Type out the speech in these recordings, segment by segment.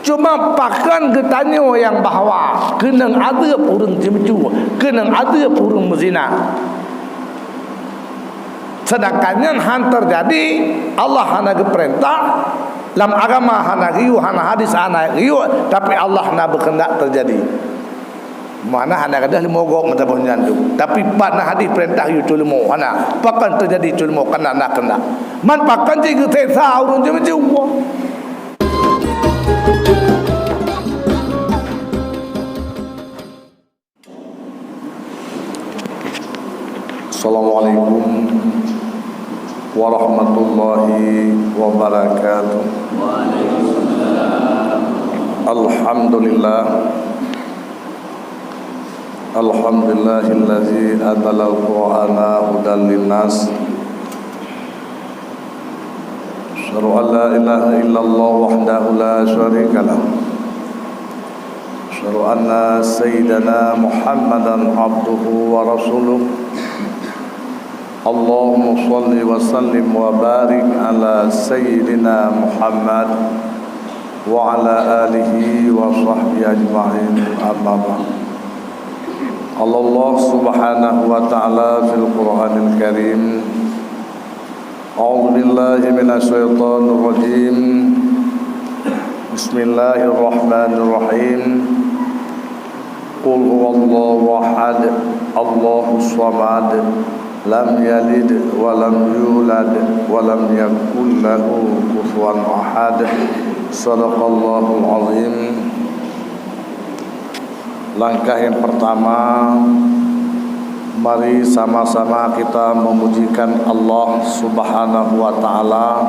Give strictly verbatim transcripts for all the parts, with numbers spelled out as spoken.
Cuma pakon geutanyoe nyang bahwa keunong azeub ureuëng ceumeucue, keunong azeub ureuëng meuzina. Seudangkan nyan han teujadi, Allah hana geupeurintah, lam agama hana geuyue, hana hadis hana geuyue, tapi Allah na beukeundak teujadi. Mana hana gadôh leumo gob meutabah nyan tu. Tapi pat na hadis peurintah yue tuleumo, hana. Pakon teujadi tuleumo, kana na keundak. Man pakon jih geuseksa ureuëng jeuet meucue. Assalamualaikum warahmatullahi wabarakatuh. Alhamdulillah. Alhamdulillahilladzi anzalal Qur'ana hudan linnas. Asyhadu an la ilaha illallah wahdahu la syarikalah. Asyhadu anna sayyidana Muhammadan abduhu wa rasuluh. Allahumma shalli wa sallim wa barik ala sayyidina Muhammad wa ala alihi wa sahbihi ajma'in, amma ba'd. Qala Allah subhanahu wa ta'ala fil Qur'anil Karim, a'udzu billahi minasy syaithanir rajim. Bismillahirrahmanirrahim. Qul huwallahu ahad, Allahus samad, lam yalid wa lam yulad, wa lam yakul lahu kufuwan ahad. Sadaqallahul azim. Langkah yang pertama, mari sama-sama kita memujikan Allah Subhanahu wa Ta'ala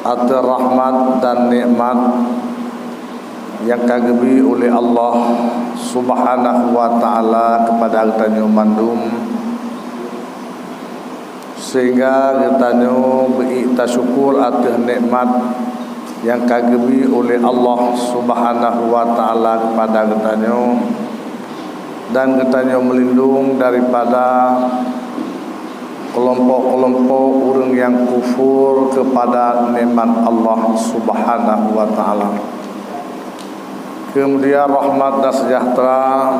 ateueh rahmat dan nikmat nyang ka geubri uleh Allah Subhanahu wa Ta'ala keupada geutanyoe mandum, sehingga geutanyoe beu-ék tasyukur ateueh nikmat nyang ka geubri uleh Allah Subhanahu wa Ta'ala keupada geutanyoe, dan geutanyoe meulindong daripada keulompok-keulompok ureuëng nyang kufur keupada nikmat Allah Subhanahu wa Ta'ala. Keumudian rahmat dan seujahteura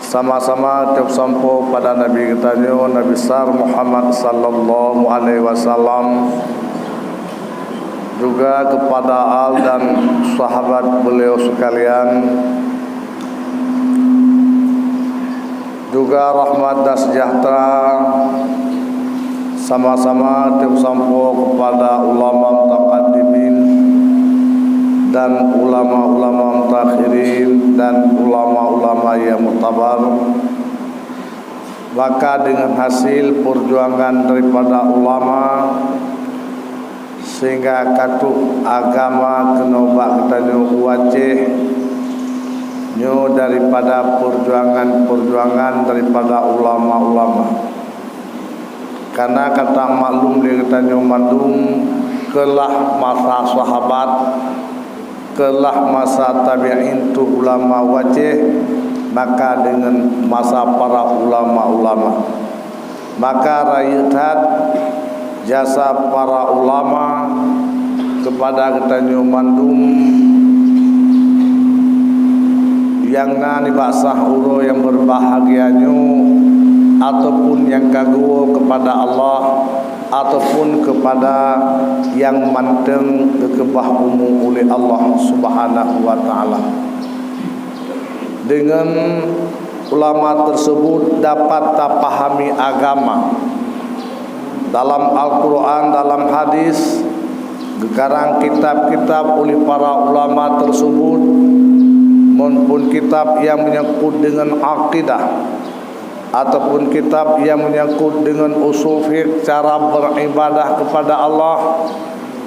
sama-sama teusampoe pada Nabi geutanyoe, Nabi besar Muhammad sallallahu alaihi wasallam, juga keupada al dan sahabat beliau sekalian, juga rahmat dan seujahteura sama-sama teusampoe keupada ulama mutaqaddimin dan ulama-ulama mutaakhirin dan ulama-ulama nyang muktabar. Maka deungon hasil peurjuangan daripada ulama, sehingga ka troh agama keunoe bak geutanyoe u Aceh, nyoe daripada peurjuangan-peurjuangan daripada ulama-ulama. Karena ka tamaklum lé geutanyoe mandum, keulah masa sahabat, keulah masa tabi'in troh ulama u Aceh, maka deungon masa para ulama-ulama. Maka rayeuk that jasa para ulama keupada geutanyoe mandum nyang na nibak sah uroe nyang beubahgia nyoe, ataupun nyang ka geuwoe keupada Allah, ataupun keupada nyang mantong geukeubah umu uleh Allah Subhanahu wa Ta'ala. Deungon ulama teuseubut dapat tapahami agama. Dalam Al-Quran, dalam hadis, geukarang kitab-kitab uleh para ulama teuseubut, maupun kitab nyang meunyangkut deungon akidah, ataupun kitab nyang meunyangkut deungon usul fiqh, cara beuribadah keupada Allah,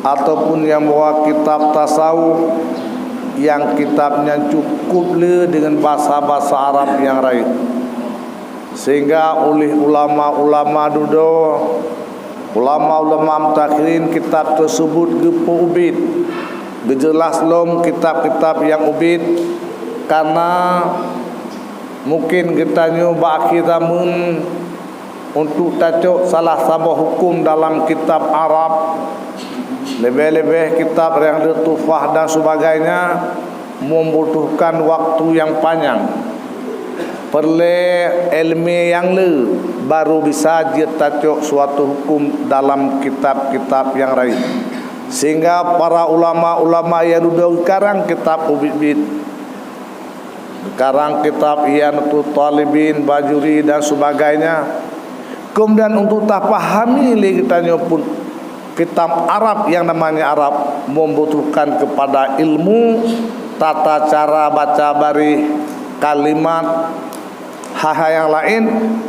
ataupun nyang bahwa kitab tasawuf, nyang kitab nyan cukup le deungon basa-basa Arab nyang rayeuk. Sehingga uleh ulama-ulama dudoe, ulama-ulama mutaakhirin kitab teuseubut geupeuubit, geujeulaih lom kitab-kitab nyang ubit, karena mungkin geutanyoe bak akhé zameun untuk tacok salah saboh huköm dalam kitab Arab, Leubeh-leubeh kitab nyang le, Tuhfah dan sebagainya, membutuhkan waktu yang panjang. Peureulée ilmu nyang le, baru bisa jeuet tacok suatu hukum dalam kitab-kitab nyang laén. Sehingga para ulama-ulama nyang dudoe geukarang kitab ubit-bit, geukarang kitab I'anatut Talibin, Bajuri dan sebagainya. Kemudian untuk tapahami lé geutanyoe pun, kitab Arab nyang namanya Arab membutuhkan kepada ilmu, tata cara baca baréh, kalimat, hal-hal nyang laén,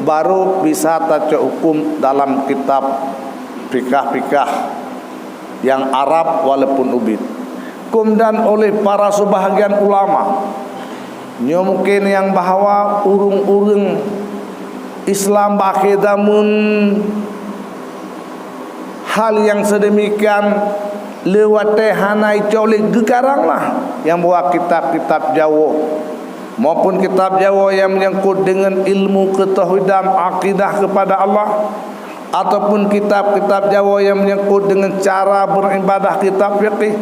baru bisa tacok hukum dalam kitab fikah-fikah nyang Arab walaupun ubit. Kemudian oleh para sebahagian ulama, nyoe mungkin nyang bahwa ureuëng-ureuëng Islam bak akhé zameun hal nyang seudemikian le watée hana icok lé geukarang lah nyang buat kitab-kitab Jawoe, maupun kitab Jawoe nyang menyangkut deungon ilmu keutauhidan, akidah kepada Allah, ataupun kitab-kitab Jawoe nyang menyangkut deungon cara beribadah, kitab fikih,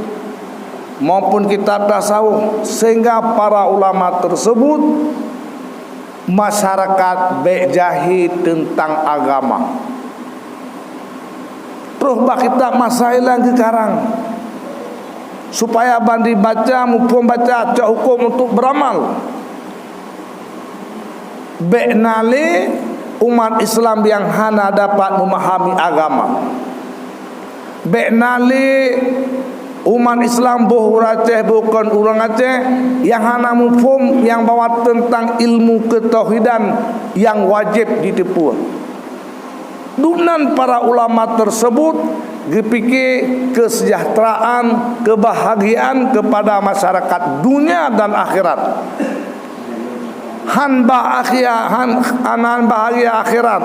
maupun kitab tasawuf, sehingga para ulama tersebut masyarakat bék jahé teuntang agama. Troh bak kitab Masailah geukarang, supaya ban dibaca, muphom baca, cok huköm untuk beuramal. Bék na lé umat Islam nyang hana dapat memahami agama. Bék na lé umat Islam boh ureuëng Aceh, boh kon ureuëng Aceh, nyang hana muphom nyang bahwa teuntang ilmu keutauhidan nyang wajéb jiteupeu. Dumnan para ulama tersebut geupike kesejahteraan, kebahagiaan kepada masyarakat dunia dan akhirat. Han bahagia, han, han bahagia akhirat,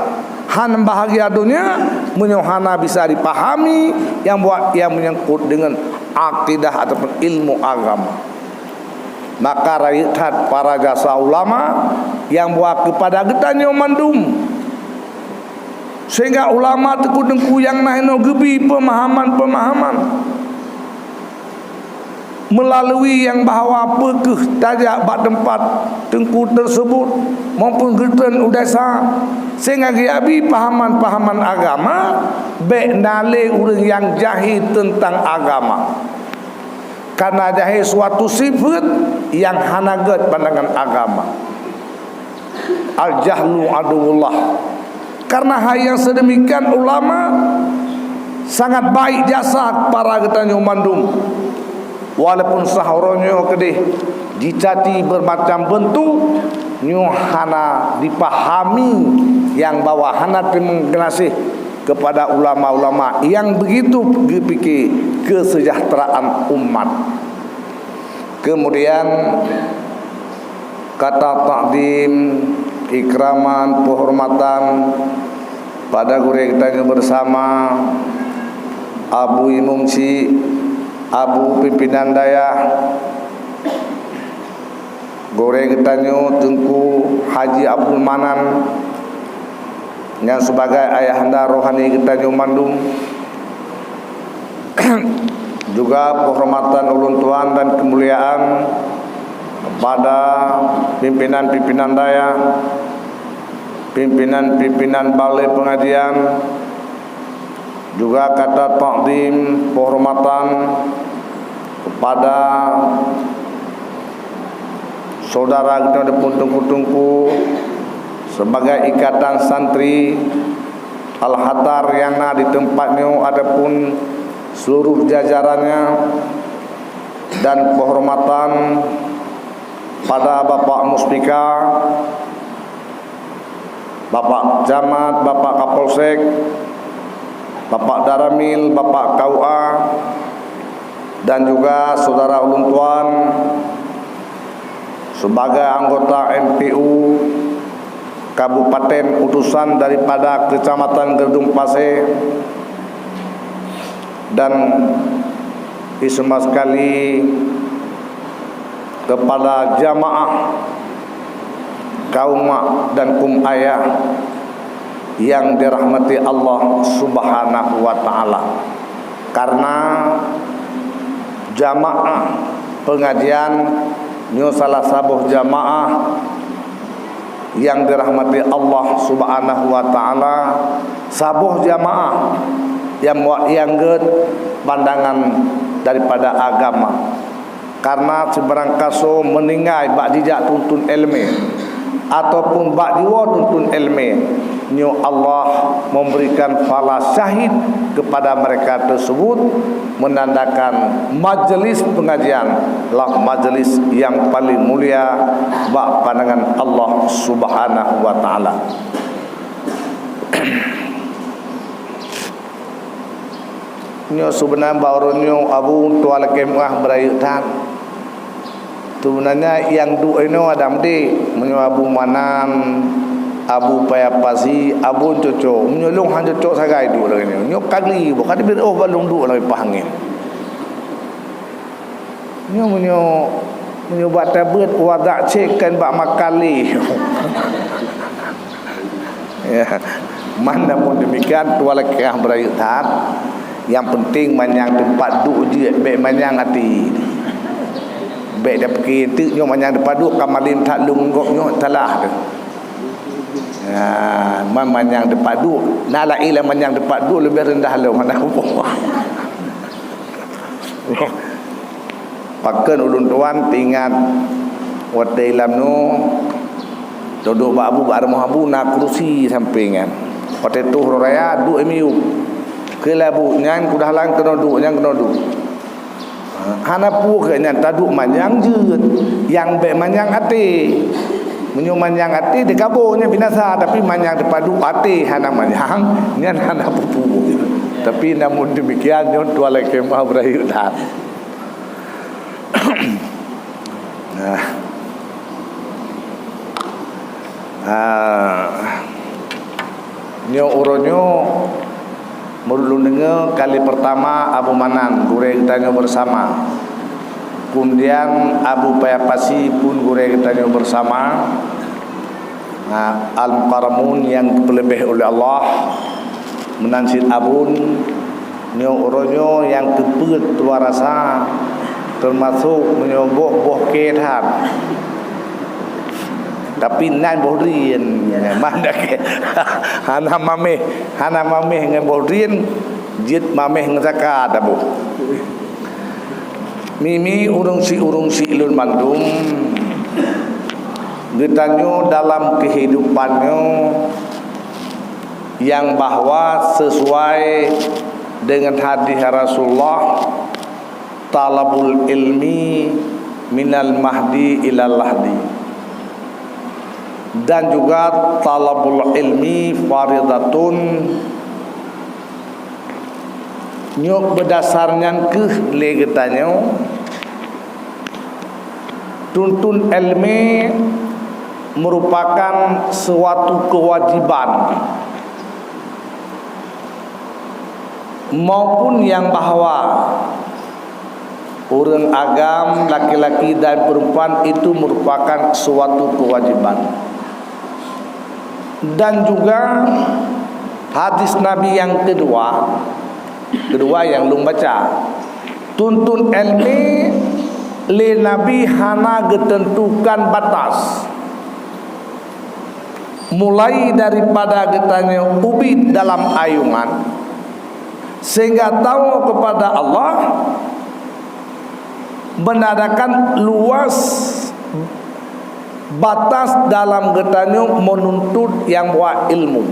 han bahagia dunia, meunyoe hana bisa dipahami nyang buat nyang menyangkut deungon akidah ataupun ilmu agama. Maka rayeuk that para jasa ulama nyang buat keupada geutanyoe mandum. Sehingga ulama teungku-teungku nyang na inoe geubi peumahaman-peumahaman meulalu nyang bahwa peu kheueh tajak bak teumpat teungku tersebut maupun geutreun u desa, sehingga geuyue bi pahaman-pahaman agama, bék na lé ureuëng nyang jahé teuntang agama. Karena jahé suatu sifeuet nyang hana gét pandangan agama. Al-jahlu aduwullah. Karena hai nyang seudemikian ulama sangat baik jasa para geutanyoe mandum. Walaupun sahroe nyoe keudeh jicaci bermacam bentuk, nyoe hana dipahami nyang bahwa hana teurimong geunaséh kepada ulama-ulama nyang begitu geupike kesejahteraan umat. Kemudian kata takdim, ikraman, penghormatan pada gurée geutanyoe bersama, Abu Imum Syik, Abu Pimpinan Dayah, gurée geutanyoe Teungku Haji Abdul Manan, nyang sebagai ayahanda rohani geutanyoe mandum, juga penghormatan ulôn tuan dan kemuliaan kepada pimpinan-pimpinan dayah, pimpinan-pimpinan balai pengajian, juga kata takdim, penghormatan kepada saudara geutanyoe pun teungku-teungku sebagai ikatan santri Al-Hatar nyang na di teumpat nyoe ataupun seluruh jajarannya, dan penghormatan pada Bapak Muspika, Bapak Camat, Bapak Kapolsek, Bapak Daramil, Bapak K U A, dan juga saudara ulôn tuan sebagai anggota M P U Kabupaten, utusan daripada Kecamatan Gerdung Pasé, dan iseumah sekali kepada jamaah kaum mak dan kaum ayah yang dirahmati Allah Subhanahu wa Ta'ala. Karena jamaah pengajian nyoe salah saboh jamaah nyang dirahmati Allah Subhanahu wa Ta'ala, saboh jamaah nyang muat nyang gét pandangan daripada agama. Karena sibarang kaso meuninggai bak jijak tuntun ilmu ataupun bak jiwoe tuntun ilmu, nyoe Allah memberikan pahala syahid kepada mereka tersebut, menandakan majlis pengajian lah majlis yang paling mulia bak pandangan Allah Subhanahu wa Ta'ala. Nyoe seubeuna bak uroe nyoe Abu tuha lakée meu'ah beurayeuk that. Seubeunanya nyang duek inoe Adam deh, meunyoe Abu Manan, Abu Paya Pasi, Abu cocok. Meunyoe lôn han cocok sagai duek lagée nyoe. Nyoe ka geuiboh, ka teubiet oh bak lôn duek lam ipah angén. Nyoe meunyoe, meunyoe bak tabeuet wadak cek kan bak makalé. Ya. Man namun demikian tuha lakée beurayeuk that. Yang penting manyang teumpat duek jeuet bék manyang até. Bék tapike teuk nyoe manyang teumpat duek ka malém that lôn gop nyoe salah tu. Ya, man manyang teumpat duek. Na laén lah manyang teumpat duek leubeh reundah lom mana huköm. Pakon ulôn tuan teuingat watée lam nyoe duduk bak Abu bak rumoh Abu na keurusi sampéng nyan. Watée toh uroe raya duek miyueb. Keu Abu nyan kudah lam keunoe duek, nyan keunoe duek. Hana peue keu nyan taduek manyang jeuet, nyang bék manyang até. Meunyoe manyang até dikabô nyan binasa, tapi manyang teumpat duek até hana manyang, nyan hana peue-peue. Tapi namun demikian nyoe tuha lakée meu'ah beurayeuk that. Nah. Ah. Nyoe uroe nyoe meunurot lôn deungoe kali peurtama Abu Manan gurée geutanyoe beusama. Keumudian Abu Paya Pasi pun gurée geutanyoe beusama. Nah, Al-Mukarramun nyang geupeuleubeh ulée Allah meunan cit Abon. Nyoe uroe nyoe nyang teupeuet luwa rasa, teumasok meunyoe boh, boh kée that. Tapi nan boh drien, manda kée. Hana maméh, hana maméh ngon boh drien, jeuet maméh ngon saka taboh. Mimi ureuëng si ureuëng si lôn mandum, geutanyoe dalam keuhidupan nyoe nyang bahwa sesuai dengan hadis Rasulullah, "Talabul ilmi minal mahdi ilal lahdi." Dan juga talabul ilmi faridatun. Nyoe beudasar nyan keuh lé geutanyoe tuntun ilmu merupakan suatu kewajiban maupun nyang bahwa ureuëng agam laki-laki dan perempuan itu merupakan suatu kewajiban. Dan juga hadis Nabi yang kedua, kedua yang lôn baca, tuntun ilmu lé Nabi hana geutentukan batas. Mulai daripada geutanyoe ubit dalam ayungan sehingga tawoe kepada Allah, menandakan luas batas dalam geutanyoe menuntut nyang bahwa ilmu.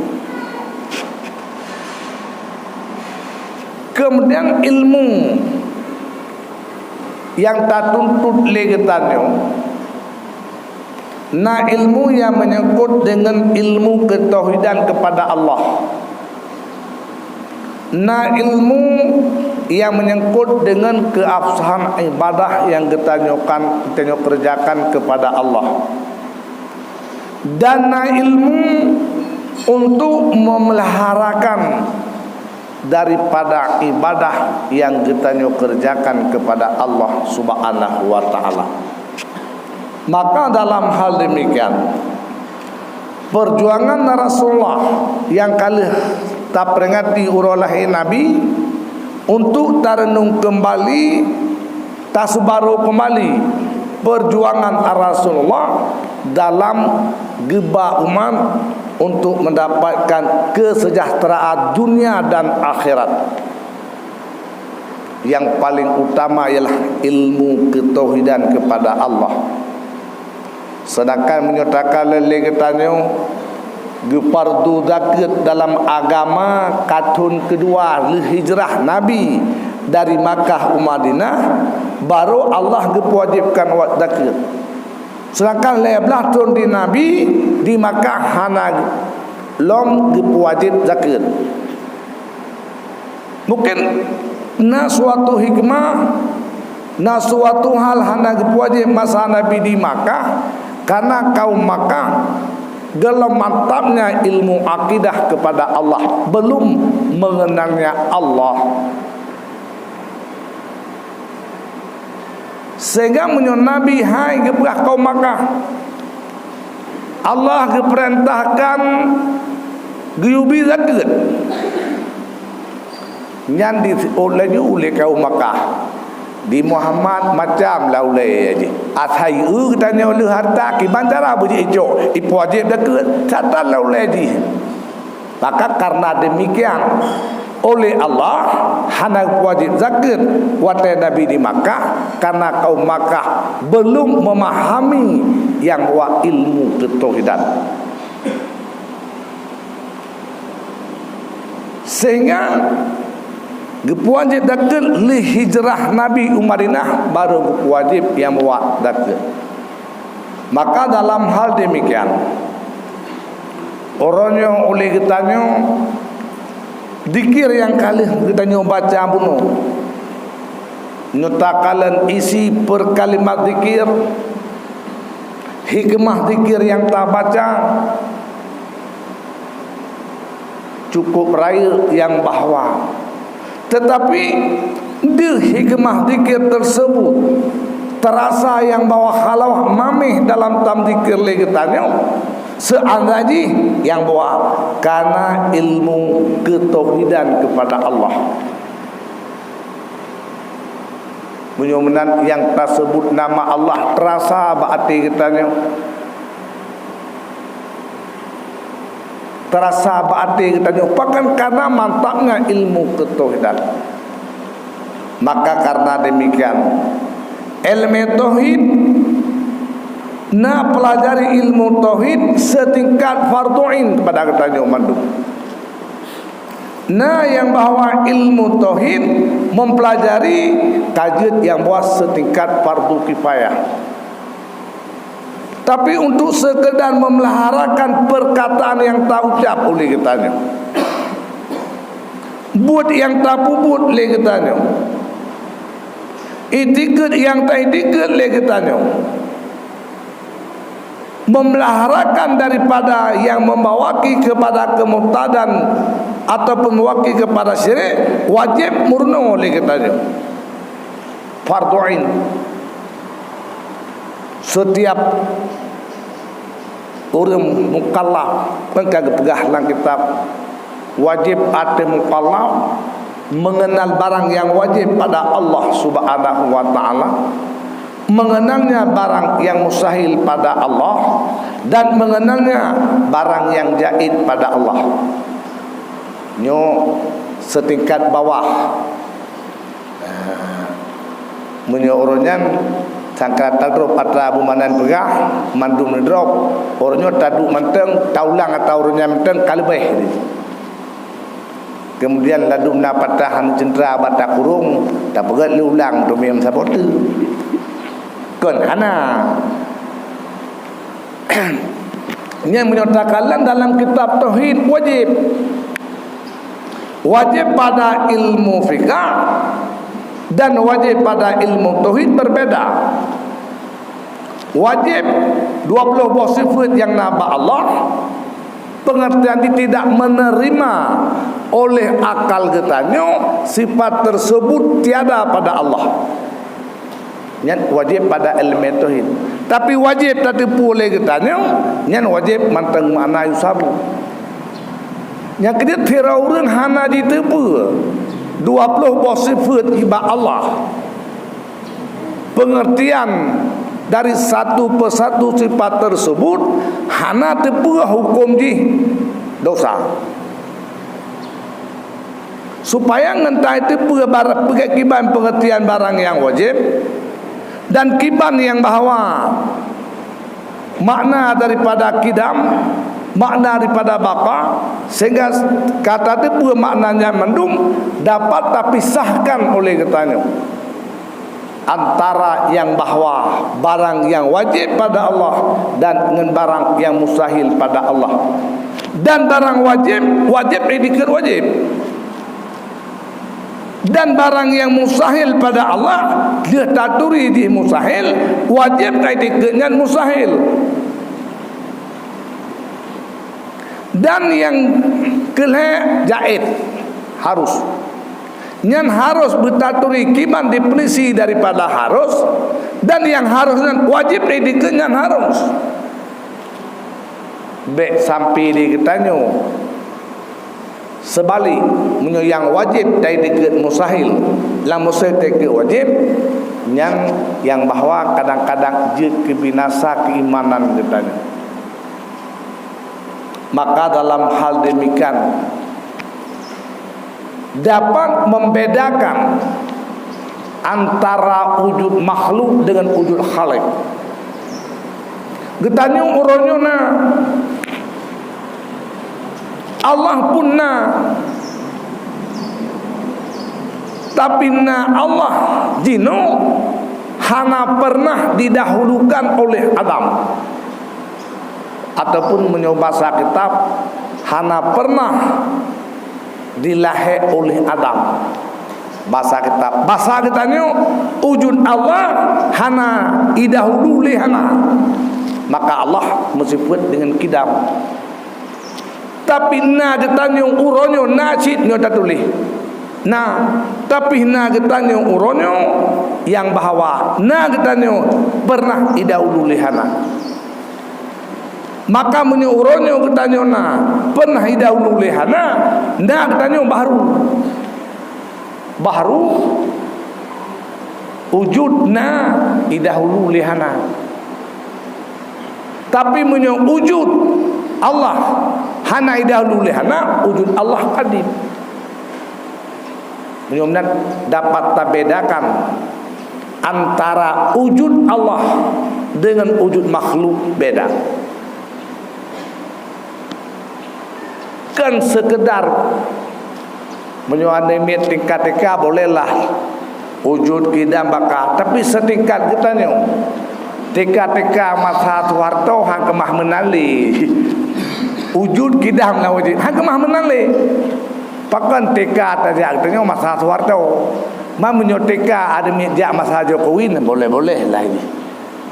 Kemudian ilmu nyang tatuntut lé geutanyoe na ilmu nyang menyangkut dengan ilmu ketauhidan kepada Allah. Na ilmu nyang menyangkut dengan keabsahan ibadah nyang geutanyoe kan, geutanyoe kerjakan kepada Allah. Dan na ilmu untuk memeliharakan daripada ibadah nyang geutanyoe kerjakan kepada Allah Subhanahu wa Ta'ala. Maka dalam hal demikian, perjuangan Rasulullah nyang ka lheueh taperingati uroe lahé Nabi, Untuk tareunong keumbali, taseubaroe keumbali peujuangan Rasulullah dalam geuba umat untuk mendapatkan kesejahteraan dunia dan akhirat. Yang paling utama ialah ilmu ketauhidan kepada Allah. Seudangkan meunyoe takalon lé geutanyoe, geufardu zakeuet dalam agama ka thon keudua lheueh hijrah Nabi dari Makkah u Madinah, barô Allah geupeuwajibkan wa-, zakeuet. Seudangkan lhèe blaih thon di Nabi di Makkah hana lom geupeuwajéb zakeuet. Mungken na suatu hikmah, na suatu hal hana geupeuwajéb masa Nabi di Makkah, karena kaum Makkah golom mantapnya ilmu akidah kepada Allah, belum mengenalnya Allah. Sehingga meunyoe Nabi hai geupeugah kaum Makkah, Allah geupeurintahkan geuyue bi zakeuet. Nyan di, oh, laju ulée kaum Makkah. Di Muhammad macam lah ulée jih. Asai eu geutanyoe le harta, kiban cara beujeuet icok, ipeuwajéb zakeuet, satan lah ulée jih. Maka karena demikian, oleh Allah hana wajéb zakeuet watée Nabi di Makkah, karena kaum Makkah belum memahami nyang bahwa ilmu ketauhidan. Sehingga geupeuwajéb zakeuet lheueh hijrah Nabi u Madinah, baru geupeuwajéb nyang bahwa zakeuet. Maka dalam hal demikian, uroe nyoe ulée geutanyoe, zikir nyang ka lheueh geutanyoe baca bunoe, nyoe takalon isi per kalimat zikir, hikmah zikir nyang tabaca, cukup rayeuk nyang bahwa. Tetapi deuh hikmah zikir tersebut terasa nyang bahwa halawa mameh dalam tam zikir lé geutanyoe, seandai jih nyang bahwa kana ilmu ketauhidan kepada Allah. Meunyoe meunan nyang taseubut nama Allah terasa bak até geutanyoe, terasa bak até geutanyoe, pakon karena mantapnya ilmu ketauhidan. Maka karena demikian, ilmu tauhid, na pelajari ilmu tauhid setingkat fardu ain kepada geutanyoe mandum. Na nyang bahwa ilmu tauhid mempelajari ka jeuet nyang bahwa setingkat fardu kifayah. Tapi untuk sekedar memeliharakan perkataan nyang taucap oleh geutanyoe, buet nyang tapeubuet lé geutanyoe, itikeuet nyang taitikeuet lé geutanyoe, memeliharakan daripada nyang membawaki kepada kemurtadan ataupun membawaki kepada syirik, wajéb meurunoe lé geutanyoe. Fardu ain. Setiap ureuëng mukallaf, kan ka geupeugah lam kitab, wajéb ateueh mukallaf mengenal barang nyang wajéb pada Allah Subhanahu wa Ta'ala, mengenalnya barang nyang mustahil pada Allah, dan mengenalnya barang nyang jaiz pada Allah. Nyoe setingkat bawah. Nah, meunyoe uroe nyan sangka tadrop atra Abu Manan peugah, mandum neudrop. Uroe nyoe taduek mantong, taulang atra uroe nyan mantong ka leubeh. Kemudian ladum na patah anu cendera bak takurong, tapeugét lé ulang tu miyam saboh teuk. Kon hana. Nyan meunyoe takalon dalam kitab tauhid wajéb. Wajéb pada ilmu fikah dan wajéb pada ilmu tauhid berbeda. Wajéb dua puluh boh sifeut nyang na bak Allah, pengertian di tidak menerima oleh akal geutanyoe sifat tersebut tiada pada Allah. Nyan wajéb pada ilmu tauhid. Tapi wajéb tateupeue lé geutanyoe, nyan wajéb mantong makna yusabu. Nyang keudeuh, sidroe ureuëng hana jiteupeue Dua ploh boh sifeut bak Allah. Pengertian dari satu persatu sifat tersebut hana teupeue huköm jih dosa. Supaya ngon tai teupeue barang, peugét kiban pengertian barang nyang wajéb dan kiban nyang bahwa makna daripada kidam, makna daripada baqa, sehingga ka tateupeue makna nyan mandum dapat tapisahkan oleh geutanyoe antara nyang bahwa barang nyang wajéb pada Allah dan ngon barang nyang mustahil pada Allah. Dan barang wajéb, wajéb dikeue wajéb. Dan barang nyang mustahil pada Allah, lheueh taturi jih mustahil, wajéb ka dikeue nyan mustahil. Dan nyang keulhée jaiz, harus. Nyan harus beutaturi kiban definisi daripada harus, dan nyang harus nyan wajéb dikeue nyan harus. Bék sampai di geutanyoe. Seubalik, meunyoe nyang wajéb tai dikeue mustahil, nyang mustahil tai dikeue wajéb, nyan nyang bahwa kadang-kadang jeuet keu binasa keuimanan geutanyoe. Maka dalam hal demikian, dapat membedakan antara wujud makhluk dengan wujud khalik. Geutanyoe uroe nyoe na, Allah pun na, tapi na Allah jinoe hana pernah didahulukan oleh Adam. Ataupun meunyoe basa kitab, hana pernah dilahé oleh Adam. Basa kitab, basa geutanyoe, wujud Allah hana idahulu lé hana. Maka Allah meusifeuet deungon kidam. Tapi na geutanyoe uroe nyoe na cit nyoe tatuléh. Na, tapi na geutanyoe uroe nyoe nyang bahwa na geutanyoe pernah idahulu lé hana. Maka meunyoe uroe nyoe geutanyoe na pernah idahulu lé hana, na geutanyoe bahru. Bahru wujud na idahulu lé hana. Tapi meunyoe wujud Allah hana idahulu lé hana, wujud Allah kadim. Meunyoe meunan dapat tabedakan antara wujud Allah dengan wujud makhluk beda. Kan sekedar meunyoe aneuk tingkat T K bolehlah wujud kidam baka, tapi setingkat geutanyoe T K-T K masa Soeharto han keumah meunan lé. Wujud kidam na wujud han keumah meunan lé. Pakon T K tajak geutanyoe masa Soeharto. Ma meunyoe T K aneuk jak masa Jokowi, boleh-boleh lah ini.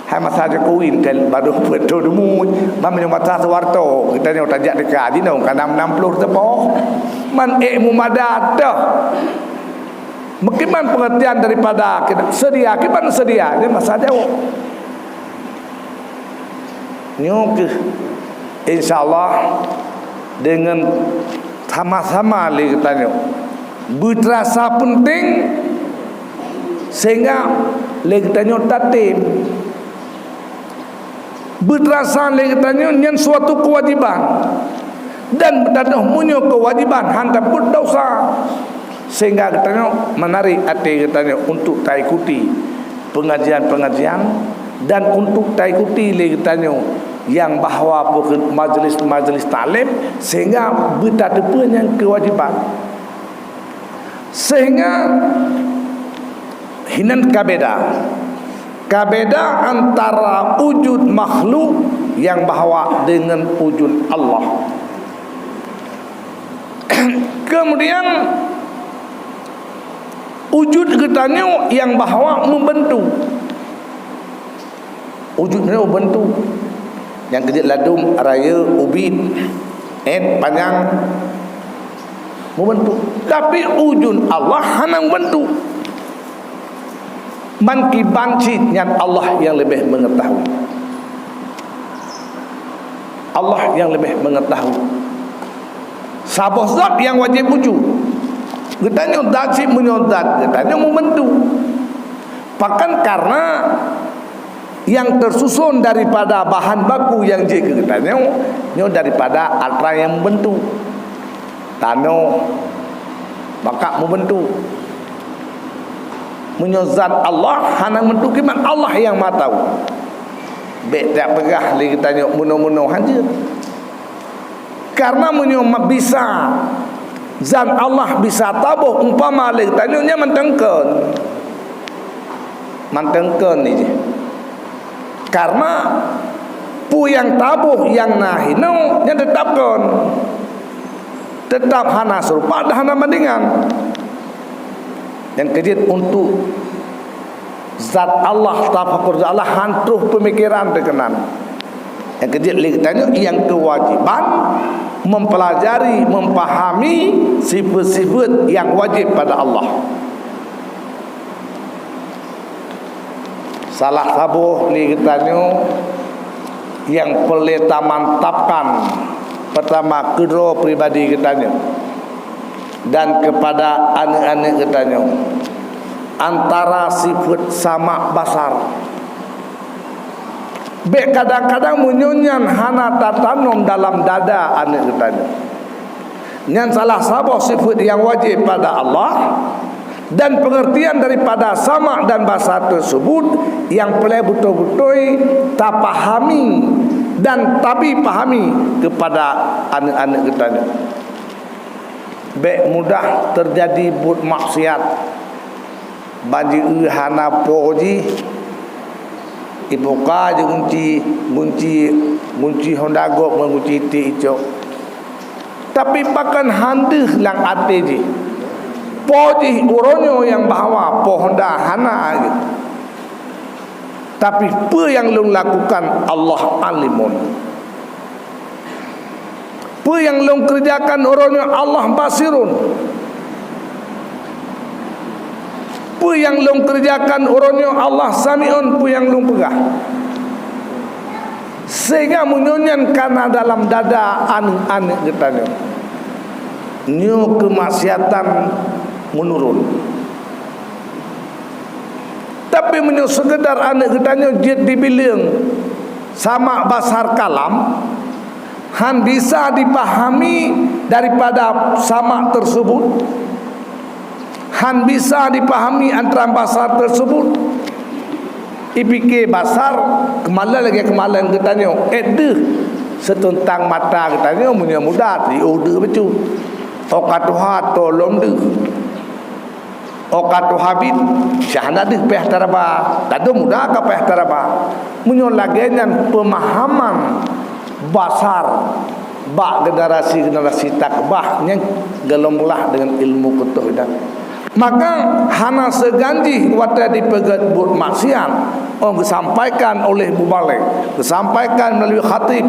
Hai masa Jokowi kan baru beutôi deungoe, ma meunyoe masa Soeharto geutanyoe tajak T K jinoe ka nam, nam ploh teupoh. Man ék mumadat teuh. Meukiban pengertian daripada kita sedia, kiban sedia di masa jauh. Nyoe keuh, insya Allah, deungon sama-sama lé geutanyoe beuteurasa peunteng sehingga lé geutanyoe tatem. Beuteurasa lé geutanyoe nyan suatu keuwajiban. Dan beutatoh meunyoe keuwajiban han tapeuet desya, sehingga geutanyoe meunarek até geutanyoe untuk taikuti pengajian-pengajian dan untuk taikuti lé geutanyoe nyang bahwa majelis-majelis taklim, sehingga beutateupeue nyang keuwajiban. Sehingga hinan ka beda. Ka beda antara wujud makhluk nyang bahwa deungon wujud Allah. Kemudian, wujud geutanyoe nyang bahwa meubeuntuk. Wujud nyoe meubeuntuk. Nyang keujeuet ladôm, rayeuk, ubit, ét, panyang, meubeuntuk. Tapi wujud Allah hana meubeuntuk. Man kiban cit nyan Allah nyang leubeh meungeutahui. Allah nyang leubeh meungeutahui. Saboh zat nyang wajéb wujud. Geutanyoe zat cit meunyoe zat geutanyoe meubeuntuk. Pakon? Karena nyang teususon daripada bahan baku nyang jeuet keu geutanyoe, nyoe daripada atra nyang meubeuntuk. Tanoh, maka meubeuntuk. Meunyoe zat Allah hana meubeuntuk, kiban Allah nyang maha tahu. Bék tapeugah lé geutanyoe meunoe-meunoe hana jeuet. Karena meunyoe ma-, bisa zat Allah bisa taboh umpama lé geutanyoe, nyan mantong kon. Mantong kon jih. Karena peue nyang taboh nyang na hinoe, nyan teutap kon. Teutap hana seurupa dan hana bandingan. Nyang keujeuet untuk zat Allah, tafakur zat Allah, han troh peumikiran teuh keunan. Nyang keujeuet lé geutanyoe nyang keuwajiban mempelajari, mempahami sifeuet-sifeuet nyang wajéb pada Allah. Salah saboh lé geutanyoe nyang peureulée tamantapkan, peutama keudroe pribadi geutanyoe dan keupada aneuëk-aneuëk geutanyoe, antara sifeuet samak basar. Bék kadang-kadang meunyoe nyan hana tatanom dalam dada aneuëk geutanyoe. Nyan salah saboh sifeuet nyang wajéb pada Allah, dan peungeurtian daripada samak dan basar teuseubut nyang peureulée beutôi-beutôi tapahami dan tabi pahami keupada aneuëk-aneuëk geutanyoe. Bék mudah teujadi buet maksiat. Ban jieu hana po jih, ibuka jih gunci, gunci, gunci honda gob ngon gunci tiek icok. Tapi pakon han deuh lam até jih, po jih uroe nyoe nyang bahwa po honda hana jih. Tapi peue nyang lôn lakukan, Allah alimun. Peue nyang lôn keureujakan uroe nyoe, Allah basirun. Peue nyang lôn keureujakan uroe nyoe, Allah samiun peue nyang lôn peugah. Sehingga meunyoe nyan kana dalam dada aneuëk-aneuëk geutanyoe, nyoe keumaksiatan meunurun. Tapi meunyoe seukeudar aneuëk geutanyoe jeuet dibileueng samak basar kalam, han bisa dipahami daripada samak teuseubut, han bisa dipahami antara basar teuseubut, ipike basar keumalon lagée keumalon geutanyoe, ék deuh seutuntang mata geutanyoe meunyoe muda jiôh deuh bacut. Oka tuha to lom deuh. Oka tuha bit, syah na deuh péh taraba, tadum muda ka péh taraba. Meunyoe lagée nyan peumahaman basar bak generasi-generasi takeubah nyang geulom blah deungon ilmu keuteuh dan. Maka hana seugan jih watée dipeugét buet maksiat, oh geusampaikan oleh mubalek, geusampaikan meulalu khatib.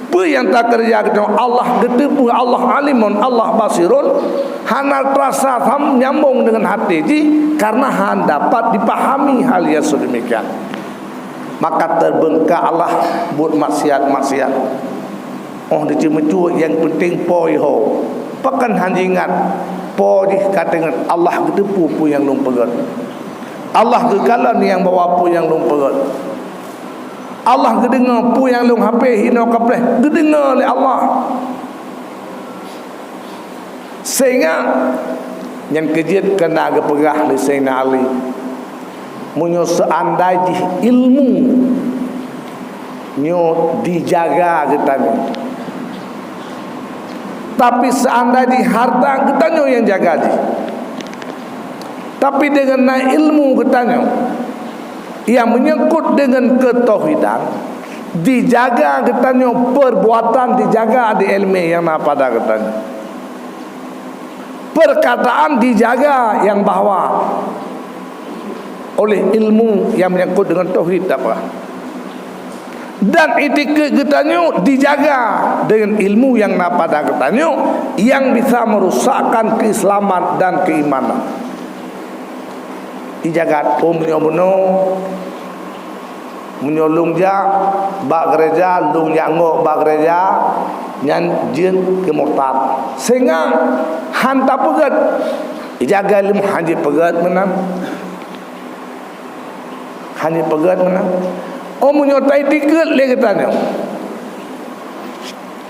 Peue nyang takeureuja geutanyoe, Allah geuteupeue, Allah alimun, Allah basirun, hana teurasa tham nyambong deungon até jih, karena han dapat dipahami hal nyang seudemikian. Maka teubeungka Allah buet maksiat-maksiat. Oh, diceumeue-ceumeue nyang peunteng po jih ho. Pakon han jiingat po jih ka teuingat Allah geuteupeue peue nyang lôn peugét. Allah geukalon nyang bahwa peue nyang lôn peugét. Allah geudeungoe peue nyang lôn hapé hinoe kapreh, geudeungoe lé Allah. Sehingga nyan keujeuet keunan geupeugah lé Saidina Ali, meunyoe seuandai jih ilmu nyoe dijaga geutanyoe, tapi seuandai jih hareuta geutanyoe nyang jaga jih, tapi deungon na ilmu geutanyoe, nyang meunyeungkot deungon keutauhidan, dijaga geutanyoe, peurbuatan dijaga di iéleumé nyang na pada geutanyoe. Peurkataan dijaga nyang bahwa oleh ilmu nyang meunyeungkot deungon tauhid tapa. Dan itikeuet geutanyoe dijaga deungon ilmu nyang na pada geutanyoe nyang bisa meurusakkan keuislaman dan keuimanan. Dijaga, oh, meunyoe bunoe, meunyoe lôn jak bak geureja, lôn jak ngok bak geureja, nyan jeuet keu murtad. Sehingga Han tapeugét. Ijaga ilmu han jipeugét meunan. Han jipeugét meunan. Oh, meunyoe taiktikeuet lé geutanyoe.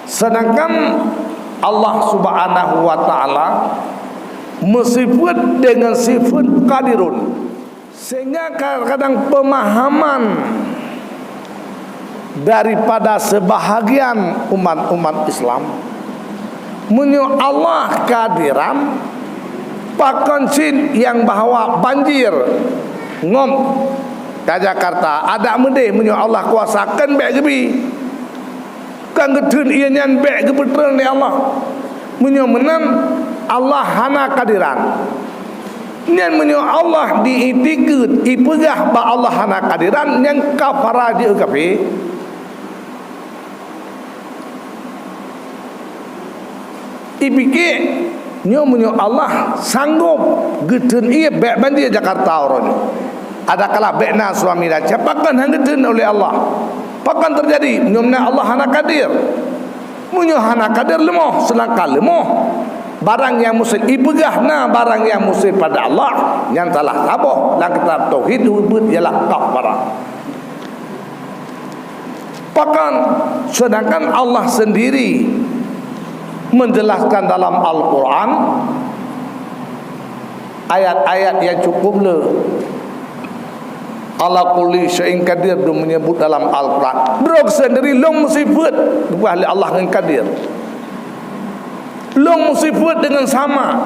Sedangkan Allah Subhanahu wa Ta'ala meusifeuet deungon sifeuet Qadirun. Sehingga kadang-kadang pemahaman daripada sebahagian umat-umat Islam, meunyoe Allah Qadiran, pakon cit nyang bahwa banjir ngom ka Jakarta, adak meudeh meunyoe Allah kuasa kheun bék geubi. Kan geutheun ié nyan bék geupeutrön lé Allah. Meunyoe meunan, Allah hana Qadiran. Nyan meunyoe Allah diiktikeuet, ipeugah bak Allah hana Qadiran, nyan kafara jeuet kafé. Ipike, nyoe meunyoe Allah sanggob geutheun ié bék banjir Jakarta uroe nyoe. Adakala bék na tsunami dan siapa kan han geutheun oleh Allah. Pakon teujadi? Meunyoe meunan Allah hana Qadir. Meunyoe hana Qadir leumoh, seulangka leumoh. Barang nyang mustahil ipeugah na barang nyang mustahil pada Allah, nyan salah saboh lam kitab tauhid, ubit ialah kafara. Pakon, sedangkan Allah sendiri menjelaskan dalam Al-Quran, ayat-ayat nyang cukup le. Ala kulli syai'in qadir, dum menyebut dalam Al-Quran. Droe sendiri lôn meusifeuet, bukan ahli Allah ngon Qadir. Lôn meusifeuet dengan sama.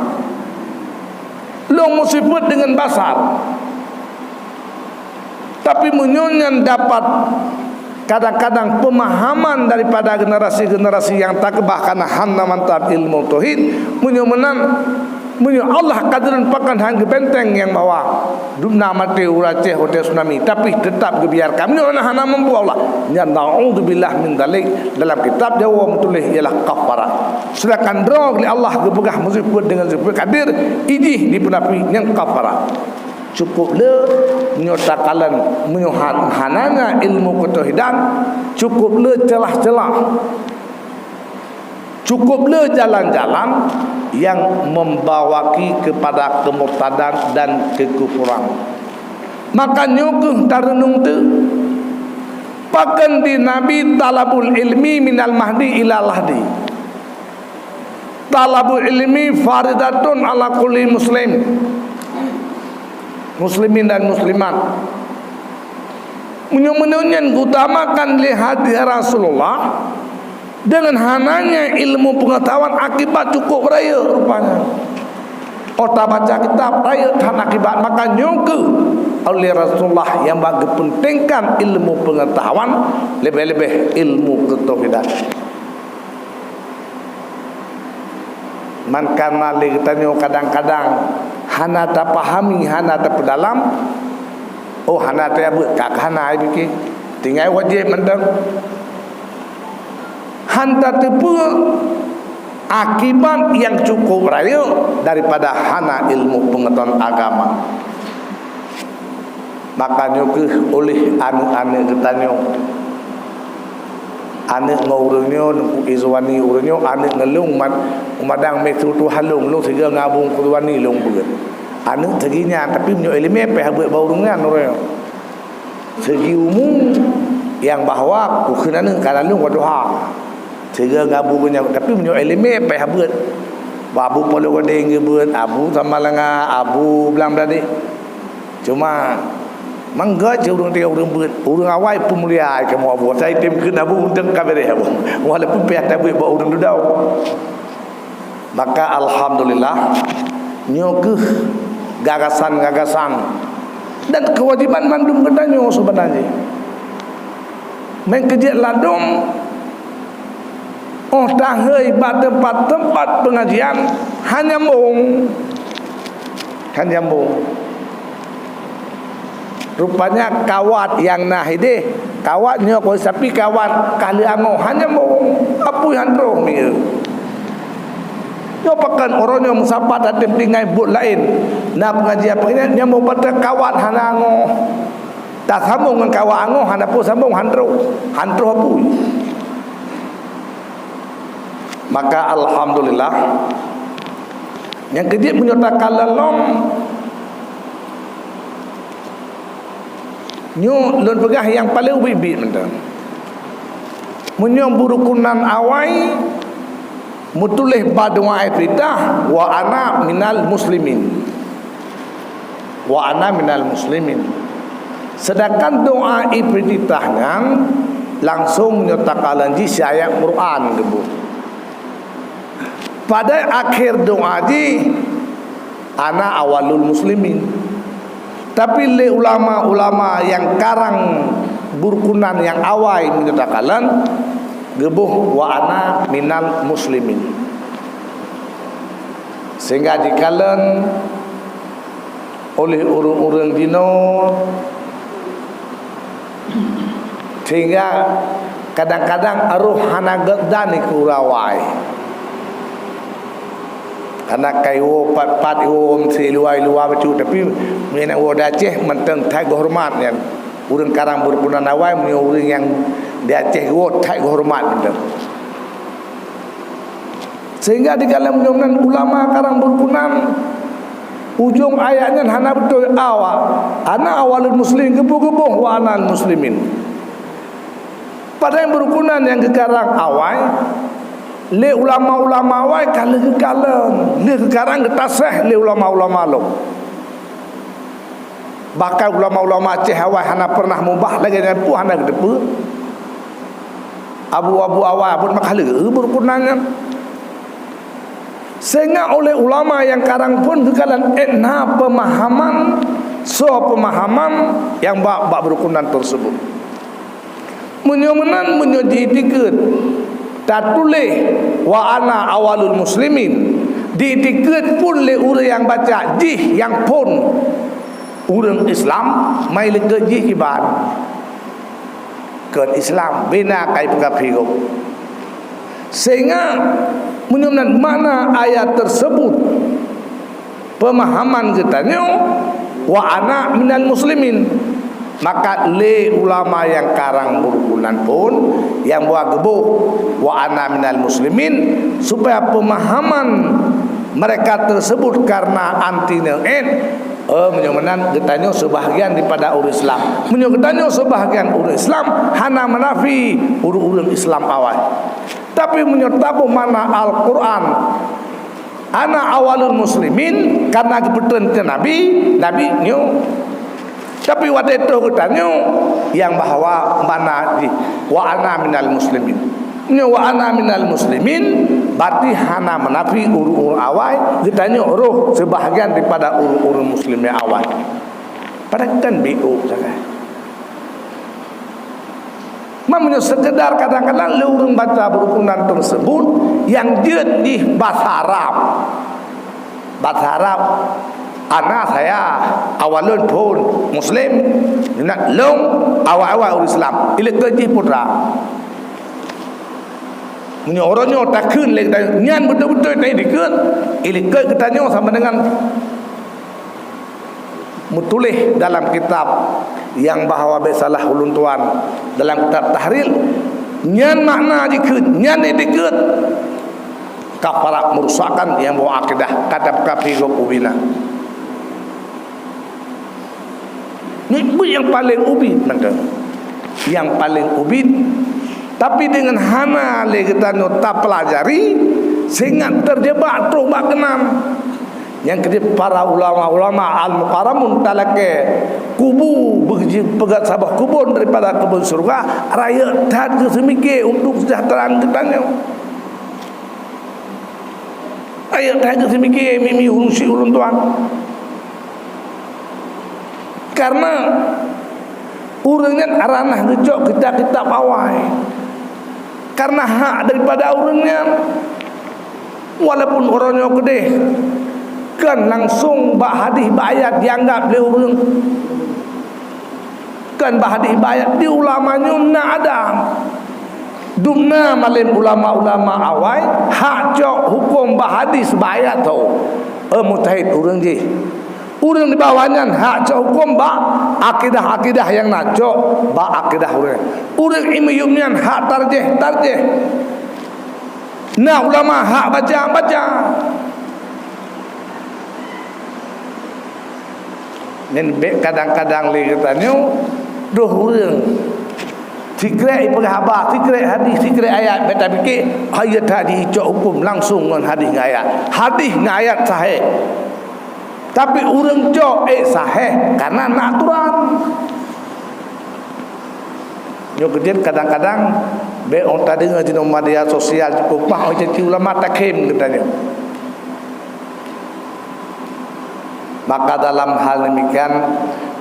Lôn meusifeuet dengan basar. Tapi meunyoe nyan dapat kadang-kadang pemahaman daripada generasi-generasi nyang takeubah kana hana mantap ilmu tauhid, meunyoe meunan, meunyoe Allah Qadirun pakon han geubenteng nyang bahwa dum na maté uroe Aceh watée tsunami, tapi teutap geubiarkan. Meunyoe na hana mampu Allah, nyan naudzubillah min dzalik, dalam kitab Jawa meutuléh ialah kafarat. Sedangkan droe lé Allah geupeugah meusifeuet dengan sifeuet Qadir, ijih dipeunafi nyang kafarat. Cukup le nyoe takalon meunyoe han-, hana na ilmu keutauhidan, cukup le celah-celah, cukup le jalan-jalan yang membawaki kepada kemurtadan dan kekufuran. Maka nyoe kheueh tareunung teuh, pakon di Nabi talabul ilmi minal mahdi ila lahdi. Talabul ilmi faridatun ala kulli muslim, muslimin dan muslimat. Meunyoe meunyoe nyan geutamakan lé hadis Rasulullah, dengan hananya ilmu pengetahuan akibat cukup rayeuk rupanya. Oh tabaca kitab rayeuk that akibat, maka nyoe kheueh oleh Rasulullah nyang bak geupentingkan ilmu pengetahuan leubeh-leubeh ilmu keutauhidan. Man kana lé geutanyoe kadang-kadang hana tapahami, hana tapeudalam, oh hana teuabeuet, ka hana ai pike. Tinggai wajéb mantong. Han tateupeue akibat nyang cukup rayeuk daripada hana ilmu peungeutahuan agama. Maka nyoe kheueh oleh aneuëk-aneuëk geutanyoe. Aneuëk ngon ureuëng nyoe, Teungku Izwani ureuëng nyoe, aneuëk ngon lôn mat-, umadang meututoe halong, lôn sigoe ngon Abu Izwani lôn beuet. Aneuëk seugi nyan, tapi meunyoe iéleumé payah beuet bak ureuëng nyan ureuëng nyoe. Seugi umu nyang bahwa kukheun aneuëk ka lalong wadoha. Sigoe ngon Abu nyan, tapi meunyoe iéleumé payah beuet. Bak Abu Paloh Gadeng geubeuet, Abu Samalanga, Abu Blang Bladeh. Cuma, mangga cit ureuëng tiga ureuëng beuet, ureuëng awai peumulia ai kamoe Abu. Asai tem kheun Abu untông ka beureh Abu. Walaupun payah tabeuet bak ureuëng dudau. Maka alhamdulillah, nyoe kheueh gagasan-gagasan dan keuwajiban mandum geutanyoe seubeuna jih. Meukeujeuet ladom, oh tahei bak teumpat-teumpat peungajian, hana nyambong. Hana nyambong. Rupanya kawat nyang na hideh, kawat nyoe kawat sapi, kawat ka lheueh angoh, hana nyambong, apui han troh mie. Nyoe pakon uroe nyoe meusapat até tinggai buet laén. Na peungajian-peungajian nyambong bak kawat hana angoh. Tasambong ngon kawat angoh hana peue sambong, han troh, han troh apui. Maka alhamdulillah, Nyang keujeuet meunyoe takalon lom, nyoe lôn peugah nyang paleng ubit-ubit mantong. Meunyoe beurukunan awai meutuléh bak doa iftitah, "Wa ana minal muslimin." "Wa ana minal muslimin." Seudangkan doa iftitah nyan langsong nyoe takalon jih si ayat Quran geuboh. Pada akhé doa jih, "Ana awalul muslimin." Tapi lé ulama-ulama nyang karang beurukunan nyang awai meunyoe takalon, geuboh, "Wa ana minal muslimin." Sehingga jikalon oleh ureuëng-ureuëng jinoe, sehingga kadang-kadang roh hana geudan keu awai. Hana kai woe pat-pat woe meusi luwa-luwa bacut, tapi meunyoe woe di Aceh mantong that geuhoreumat nyan. Ureuëng karang beurukunan awai meunyoe ureuëng nyang di Aceh woe that geuhoreumat mantong. Sehingga di dalam nyoe nan ulama karang beurukunan, ujong ayat nyan hana beutôi awak. "Ana awalul muslimin," geuboh-geuboh, "Wa anal muslimin." Padahai beurukunan nyang geukarang awai lé ulama-ulama awai ka lheueh geukalon, lheueh geukarang geutaseh lé ulama-ulama lom. Bahkan ulama-ulama Aceh awai hana pernah mubah lagée nyan pun hana geuteupeue. Abu-abu awai pun maka lheueh beurukunan nyan. Sehingga oleh ulama nyang karang pun geukalon ék na peumahaman, soe peumahaman nyang bak, bak beurukunan tersebut. Meunyoe meunan, meunyoe jiitikeuet tatuléh "Wa ana awalul muslimin", diitikeuet pun lé ureuëng nyang baca jih nyang phon ureuëng Islam, mai likot jih kiban keu Islam, bina kai peukafé gob. Sehingga meunyoe meunan makna ayat tersebut, peumahaman geutanyoe, "Wa ana minal muslimin." Maka lé ulama nyang karang beurukunan pun nyang buat geuboh, "Wa ana minal muslimin," supaya peumahaman mereka tersebut karena anti neuet, eh, meunyoe meunan geutanyoe seubahgian daripada ureuëng Islam. Meunyoe geutanyoe seubahgian ureuëng Islam, hana meunafi ureuëng-ureuëng Islam awai. Tapi meunyoe taboh makna Al-Quran, "Ana awalul muslimin," karena geupeutreun keu Nabi, Nabi nyoe. Tapi watée toh geutanyoe nyang bahwa makna jih, "Wa ana minal muslimin." Nyoe "Wa ana minal muslimin" berarti hana meunafi ureuëng-ureuëng awai, geutanyoe roh seubahgian daripada ureuëng-ureuëng muslim nyang awai. Padahai kan biôk sagai. Meunyoe seukeudar kadang-kadang lé ureuëng baca beurukunan tersebut nyang jeuet jih basa Arab. Basa Arab, "Ana saya awalun phon muslim," nyan lôn awai-awai ureuëng Islam, ilikot jih putra. Meunyoe uroe nyoe takheun lé geutanyoe, nyan beutôi-beutôi teuh ilikot, ilikot geutanyoe sama dengan meutuléh dalam kitab nyang bahwa bék salah ulôn tuan dalam kitab Tahrir, nyan makna jikheun, nyan itikeuet kafarat meurusakan nyang boh akidah, kata kafé gob ubina. Nyoe nyang paleng ubit mantong. Nyang paleng ubit, tapi deungon hana lé geutanyoe tapeulajari, sehingga teurjeubak troh bak keunan. Nyang keudeh para ulama-ulama al-mukarramun talakée kubu beuji-, peugét saboh keubon daripada keubon syeuruga, rayeuk that geuseumike untuk kesejahteraan geutanyoe. Rayeuk that geuseumike mimi urusi ulôn tuan. Karena ureuëng nyan ranah geucok kitab-kitab awai. Karena hak daripada ureuëng nyan. Walaupun uroe nyoe keudeh kan langsung bak hadis bak ayat dianggap lé ureuëng, kan bak hadis bak ayat di ulama nyoe na ada. Dum na malem ulama-ulama awai hak cok huköm bak hadis bak ayat tho. Eh, mujtahid ureuëng jih. Ureuëng di bawah nyan hak cok huköm bak akidah-akidah nyang na cok bak akidah ureuëng. Ureuëng imiyum nyan hak tarjih-tarjih. Na ulama hak baca-baca. Nyan bèk kadang-kadang lé geutanyoe troh ureuëng sikrek ipeugah haba, sikrek hadis, sikrek ayat, bèk tapike, hai that jicok huköm langsung ngon hadis ngon ayat. Hadis ngon ayat sahih. Tapi ureuëng cok, eh, sahih, karena na aturan. Nyoe keujeuet kadang-kadang bèk ôn tadeungoe jinoe media sosial cukup bah ôn caci ulama takhém geutanyoe. Maka dalam hal demikian,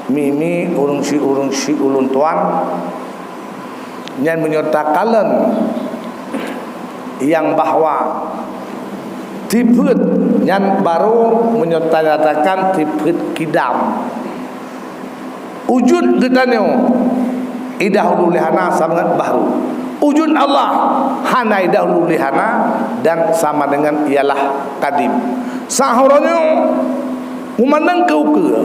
mimi ureuëng si ureuëng si ulôn tuan nyan meunyoe takalon nyang bahwa sifeuet nyan baru meunyoe tanyatakan sifeuet kidam. Wujud geutanyoe idahulu lé hana sama ngon bahru. Wujud Allah hana idahulu lé hana dan sama dengan ialah kadim. Sahoronyoe meumandang keu ukeue.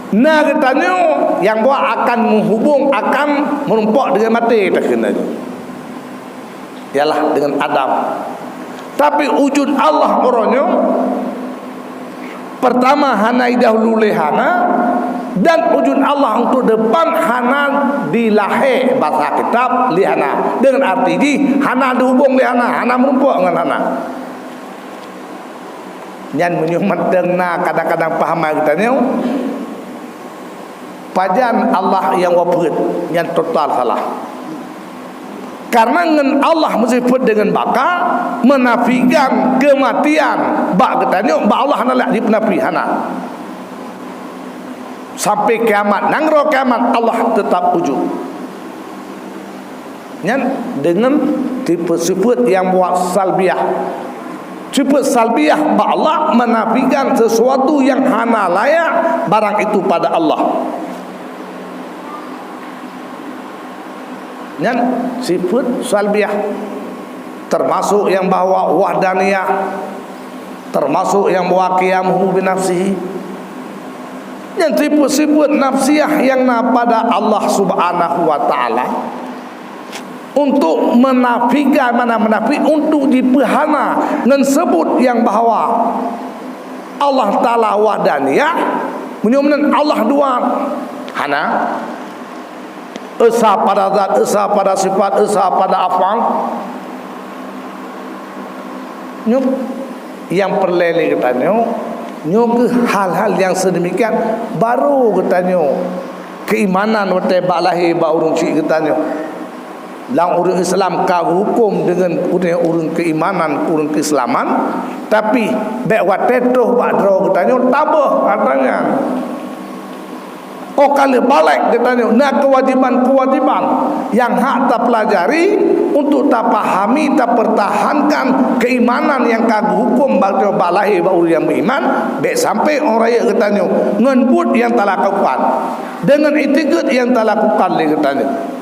Na geutanyoe nyang buat akan meuhubung, akan meurumpok dengan maté takheun laju. Ialah dengan Adam. Tapi wujud Allah uroe nyoe, pertama hana idahulu lé hana, dan wujud Allah untuk depan hana dilahé basa kitab lé hana. Dengan arti jih hana dihubung lé hana, hana meurumpok ngon hana. Nyan meunyoe mantong na kadang-kadang pahaman geutanyoe, pajan Allah nyang wafeuet, nyan total salah. Karena ngon Allah meusifeuet dengan baka, menafikan kematian bak geutanyoe, bak Allah hana lé jipeunafi, hana. Sampai kiamat, nanggroe kiamat, Allah tetap wujud. Nyan deungon tipe sifeuet nyang buat salbiah. Sifeuet salbiah bak Allah menafikan sesuatu nyang hana layak barang itu pada Allah. Nyan sifeuet salbiah, termasuk nyang bahwa wahdaniyah, termasuk nyang bahwa qiyamuhu binafsihi. Nyan sifeuet-sifeuet nafsiah nyang na pada Allah Subhanahu wa Ta'ala. Untuk menafikan, mana menafi, untuk jipeuhana ngon seubut nyang bahwa Allah Ta'ala wahdaniyah, meunyoe meunan Allah dua, hana. Esa pada zat, esa pada sifat, esa pada afal. Nyoe nyang peureulée lé geutanyoe, nyoe kheueh hal-hal nyang seudemikian, baru geutanyoe keuimanan watée bak lahé bak ureuëng syik geutanyoe. Lam ureuëng Islam ka geuhuköm deungon ureuëng, ureuëng keuimanan, ureuëng keuislaman, tapi bék watée troh bak droe geutanyoe taböh atra nyan. Óh ka lheueh balek geutanyoe na keuwajéban-keuwajéban nyang hak tapeulajari untuk tapahami, tapeurtahankan keuimanan nyang ka geuhuköm bak droe bak lahé bak ureuëng nyang meuiman, bék sampai óh rayeuk geutanyoe ngon buet nyang talakukan, deungon itikeuet nyang talakukan lé geutanyoe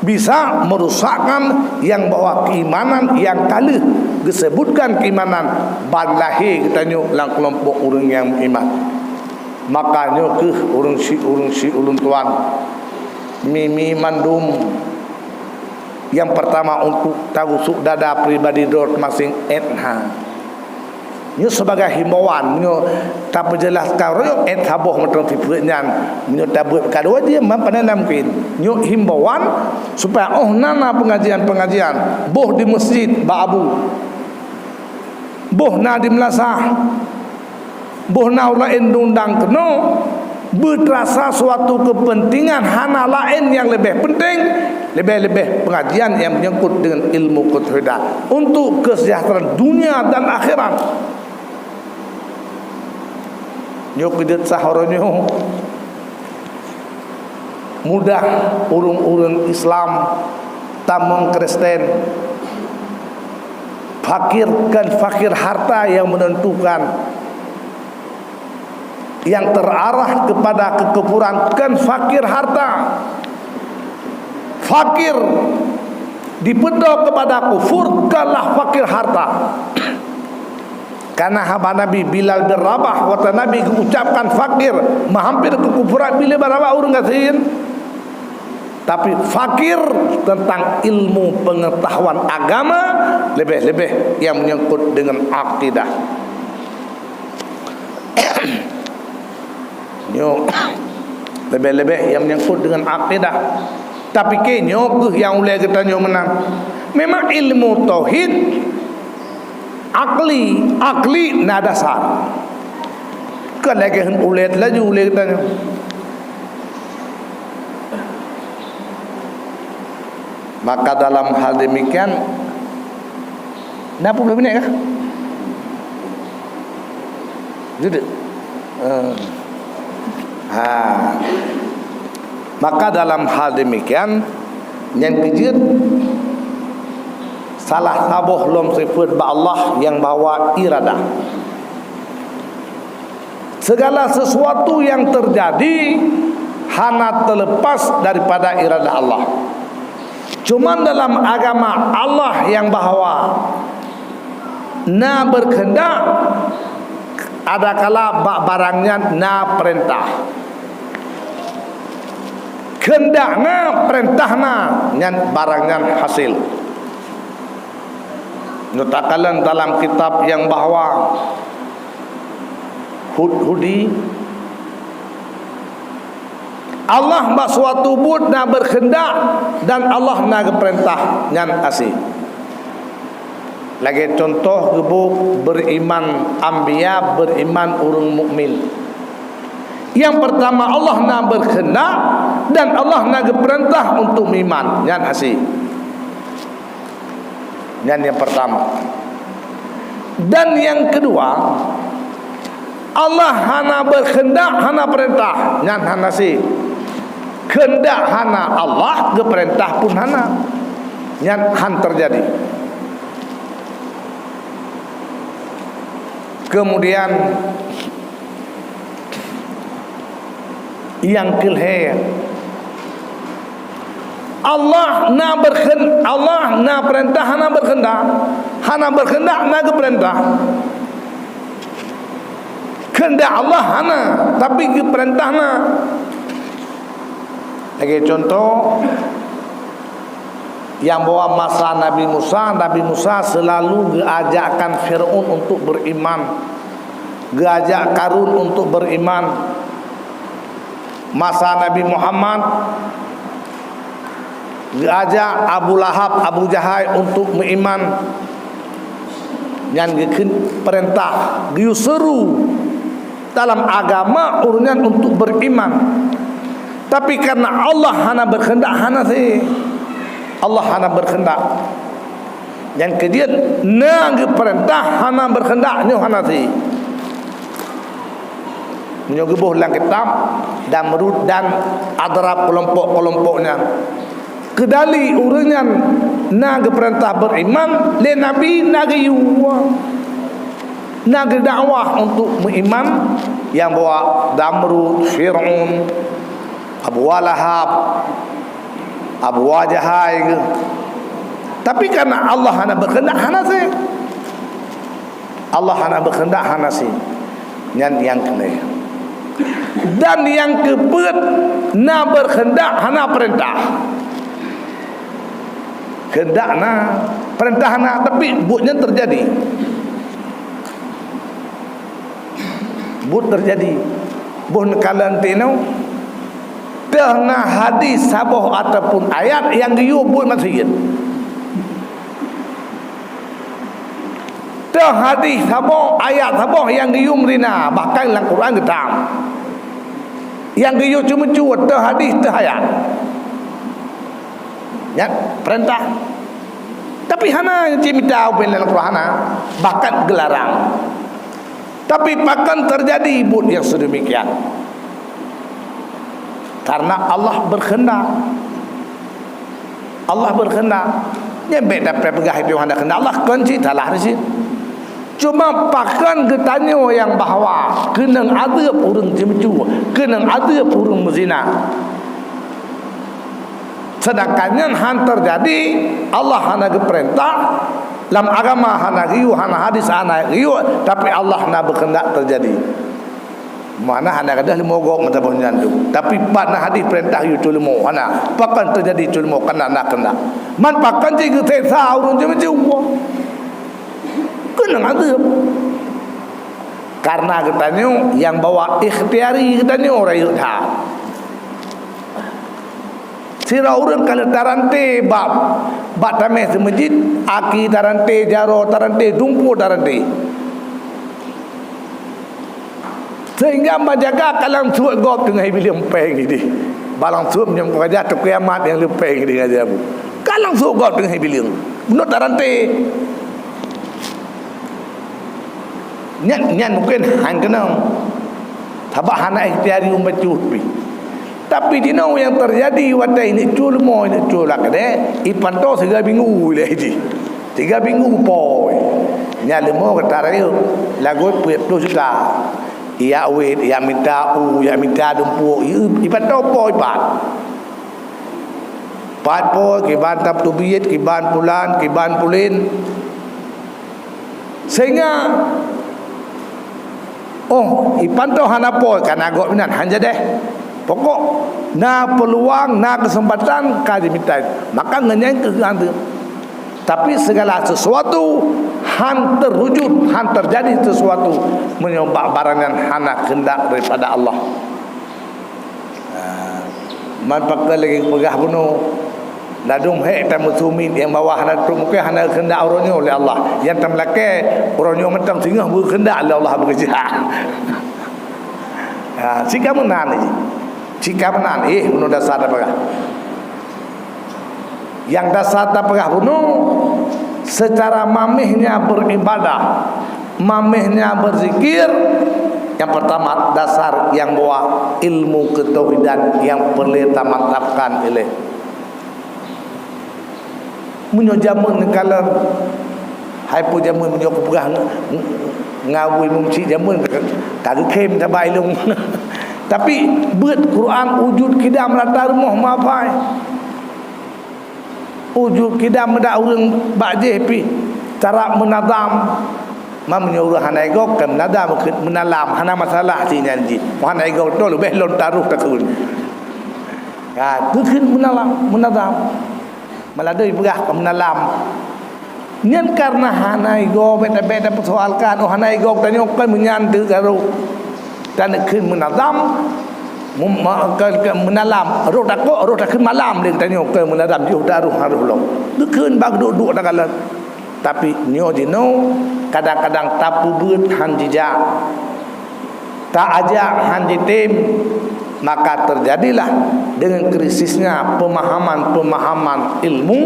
bisa meurusakkan nyang bahwa keuimanan nyang ka lheueh geuseubutkan keuimanan ban lahé geutanyoe lam keulompok ureuëng nyang meuiman. Maka nyoe kheueh ureuëng syik, ureuëng syik ulôn tuan, mimi mandum. Nyang peurtama untuk tagusok dada pribadi droe maséng, ék na. Nyoe sibagai himbauan, meunyoe tapeujeulaih ka royok, ék saboh mantong sifeuet nyan, meunyoe tabeuet ka dua jeuem, man pane na mungken. Nyoe himbauan supaya óh na na peungajian-peungajian, boh di meuseujid bak abu, boh na di meulasah, boh na ureuëng laén diundang keunoe, beuteurasa suatu keupeuntengan hana laén nyang leubeh peunteng, leubeh-leubeh peungajian nyang meunyangkot deungon ilmu keutauhidan untuk keuseujahteuraan dunia dan akhirat. Nyoe keujeuet sahoe uroe nyoe mudah ureuëng-ureuëng Islam tamong Kristen. Fakir, kon fakir harta nyang meunentukan. Nyang terarah kepada kekufuran kon fakir harta. Fakir dipeudong kepada kufur konlah fakir harta. Karena haba Nabi Bilal bin Rabah, watée Nabi geuucapkan fakir, meuhampir keukufuran, Bilal bin Rabah ureuëng gasien. Tapi fakir tentang ilmu pengetahuan agama, leubeh-leubeh nyang menyangkut dengan akidah. Leubeh-leubeh nyang menyangkut dengan akidah. Tapi keu nyoe keuh nyang ulée geutanyoe meunan. Memang ilmu tauhid akli, akli na dasar. Kon lagée ulée laju ulée geutanyoe. Maka dalam hal demikian, na puluh minit kah? Duduk. Eh. Ha. Maka dalam hal demikian, nyang keujeuet salah saboh lom sifeut bak Allah nyang bahwa iradah. Segala sesuatu yang terjadi hana terlepas daripada iradah Allah. Cuman dalam agama Allah nyang bahwa na berkehendak, adakala bak barang nyan na perintah. Kehendak na, perintah na, nyan barang nyan hasil. Nyoe takalon dalam kitab nyang bahwa Hud-, Hudi, Allah bak suatu buet na berkehendak dan Allah na geupeurintah, nyan asie. Lagée cuntoh geuboh beriman anbiya, beriman ureuëng mukmin. Nyang pertama, Allah na berkehendak dan Allah na geupeurintah untuk meuiman, nyan asie. Nyan nyang pertama. Dan nyang kedua, Allah hana berkehendak, hana perintah, nyan hana asie. Kehendak hana Allah, geupeurintah pun hana. Nyan han terjadi. Kemudian, nyang keulhée, Allah na berkhen-, Allah na peurintah, hana berkehendak. Hana berkehendak, na geupeurintah. Kehendak Allah hana, tapi geupeurintah na. Lagée cuntoh, nyang bahwa masa Nabi Musa, Nabi Musa selalu geuajakkan Fir'aun untuk beriman, geuajak Karun untuk beriman. Masa Nabi Muhammad, geuajak Abu Lahab, Abu Jahai untuk meuiman. Nyan geukheun peurintah, geuyue seuru dalam agama ureuëng nyan untuk beriman. Tapi karena Allah hana berkehendak, hana asie. Allah hana berkehendak. Nyang keujeuet, na geupeurintah hana berkehendak, nyoe hana asie. Meunyoe geuboh lam kitab, Namrud dan adrab kelompok-kelompok nyan. Keudali ureuëng nyan na geupeurintah beriman lé Nabi, na geuyue. Na geudakwah untuk meuiman, nyang bahwa Namrud, Fir'aun, Abu Lahab, Abu Jahai geuh. Tapi karena Allah hana berkehendak, hana asie. Allah hana berkehendak, hana asie. Nyan nyang keulhée. Dan nyang keupeuet, na berkehendak, hana peurintah. Kehendak na, peurintah na, tapi buet nyan terjadi. Buet terjadi. Boh neukalon tinoe, teuh na hadis saboh ataupun ayat nyang geuyue buet maksiet. Teuh hadis saboh, ayat saboh nyang geuyue meurina, bahkan lam Quran geutam. Nyang geuyue ceumeucue teuh hadis, teuh ayat. Nyan peurintah. Tapi hana cit mita ubé lam Quran, hana, bahkan geularang. Tapi pakon terjadi buet nyang sedemikian? Karena Allah berkehendak. Allah berkehendak. Nyan bék dapet peugah itu hana kehendak Allah, kon cit salah di situ. Cuma pakon geutanyoe nyang bahwa keunong adeueb ureuëng ceumeucue, keunong adeueb ureuëng meuzina. Sedangkan nyan han terjadi, Allah hana geupeurintah, lam agama hana geuyue, hana hadis hana geuyue, tapi Allah na berkehendak terjadi. Mana hana gadôh leumo gob meutabah nyan tu. Tapi pat na hadis peurintah yue tuleumo, hana. Pakon terjadi tuleumo, kana na kehendak. Man pakon cit geuseksa ureuëng ceumeucue. Keunong adeueb. Karena geutanyoe nyang bahwa ikhtiari geutanyoe rayeuk that. Sidroe ureuëng ka lheueh taranté bak, bak tameh seumeujid, aki taranté, jaroe taranté, dumpeue taranté. Sehingga manjaga ka langsot gob teungoh ibileng péng idéh. Bak langsot meunyoe ka jah teukiamat nyang leupéng idéh ngaja bu. Ka langsot gob teungoh ibileng. Bunoe taranté. Nyan, nyan mungken han keunong. Sabab hana ikhtiari umat cuh pih. Tapi jinoe nyang teujadi watée ineuk cul mo, ineuk cul lakade, ipanto siga bingu lé jih. Siga bingu po. Nyan leumo gata rayeuk lagot peuet ploh juta. Ijak wét, ijak mita u, ijak mita dumpeue, i-, ipanto po ipat. Pat po, kiban tab teubiet, kiban pulan, kiban pulen. Sehingga, oh, ipanto hana po, kana gob inan, han jadeh. Pokok, na peuluang, na keuseumpatan, ka jimita. Maka ngon nyan keuh geuanteuk. Tapi segala sesuatu han terwujud, han terjadi sesuatu meunyoe bak barang nyan hana kehendak daripada Allah. Ah, man pakon lagée peugah bunoe, ladôm hék tameusumiet nyang bawah hana trok mungken hana kehendak uroe nyoe lé Allah. Nyang tameulakée uroe nyoe mantong singoh beukehendak lé Allah beukeujak. Ha, sika meunan jih. Sika meunan, eh, bunoe dasar tapeugah. Nyang dasar tapeugah bunoe, seucara mamehnya beuribadah, mamehnya beuzikir, nyang peurtama dasar nyang bahwa ilmu keutauhidan nyang peureulée tamantapkan ilée. Meunyoe jameun neukalon, hai peue jameun meunyoe kupeugah nge-, nge-, ngon murit jameun ka, ka geukhem taba ilong. Tapi beuet Quran wujud kidam rata rumoh mapai. Wujud kidam meudak ureuëng bak jih pih cara meunazam. Ma meunyoe ureuëng hana igob kan meunazam, meunazam hana masalah si nyan jih. Hana igob tu leubeh lôn taruh takheun. Ha, takheun meunazam, meunazam. Malah doi peugah ka meunazam. Nyan karena hana igob, beda-beda persoalkan. Oh, hana igob tanyoe kan meunyan teugaru. Dan kheun meunazam, mem-, ma-, ke, ke meunazam, roh takok, roh takheun malam lé tanyoe ke meunazam jih udah roh harôh lom. Geukheun bak duek-duek takalon. Tapi nyoe jinoe kadang-kadang tapeubeuet han jijak. Ta ajak han jitem, maka terjadilah dengan krisisnya pemahaman-pemahaman ilmu,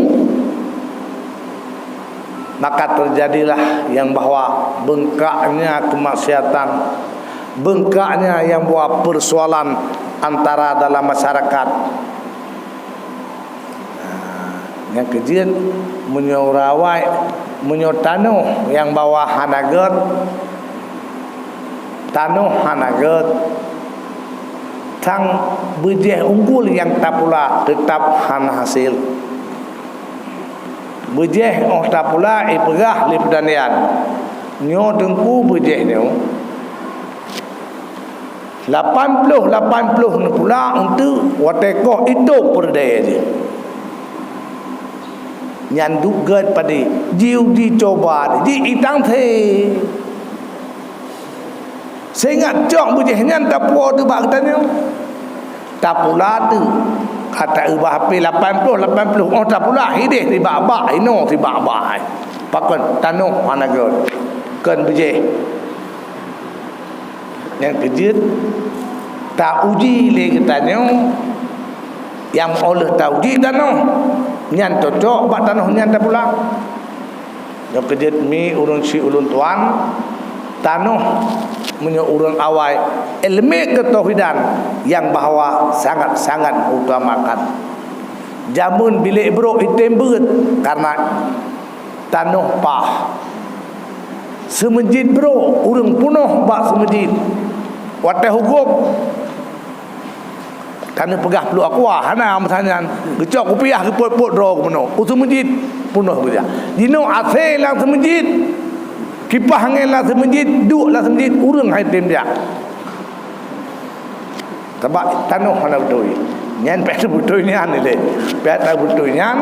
maka terjadilah yang bahwa bengkaknya kemaksiatan, bengkaknya yang bahwa persoalan antara dalam masyarakat. Nyang keujeuet, meunyoe rawai, meunyoe tanoh nyang bawah hana gét, tanoh hana gét, sang beujeh unggul nyang tapula teutap hana hasé. Beujeh óh tapula ipeugah lé peutanian, "Nyoe teungku beujeh nyoe." Lapan ploh, lapan ploh neupula eunteuk watée koh itôb peureudée jih. Nyan duek gét padé, jiuji coba, ji itang the. Seuingat cok beujih nyan tapuwoe teuh bak geutanyoe. Tapula teuh. Ka taubah pih lapan ploh, lapan ploh. Oh, tapula hideh sibak-bak, inoe sibak-bak. Pakon tanoh hana gét. Kon beujih. Nyang keujeuet, tauji lé geutanyoe nyang óh lheueh tauji tanoh nyan cocok bak tanoh nyan tapula. Nyang keujeuet mi ureuëng si ulôn tuan, tanoh meunyoe ureuëng awai ilmu keutauhidan nyang bahwa sangat-sangat mengutamakan. Jameun bilék brok item beuet karena tanoh paih. Seumeujid brok, ureuëng punoh bak seumeujid. Watée hugop, ka neupeugah pluek aqua, hana masa nyan. Geucok kupiah geupot-pot droe keupunoh. U seumeujid, punoh geujak. Jinoe asée lam seumeujid, kipah angén lam seumeujid, duek lam seumeujid, ureuëng hai tem jak. Sabab tanoh hana beutôi. Nyan payah beutôi nyan ilée. Payah beutôi nyan.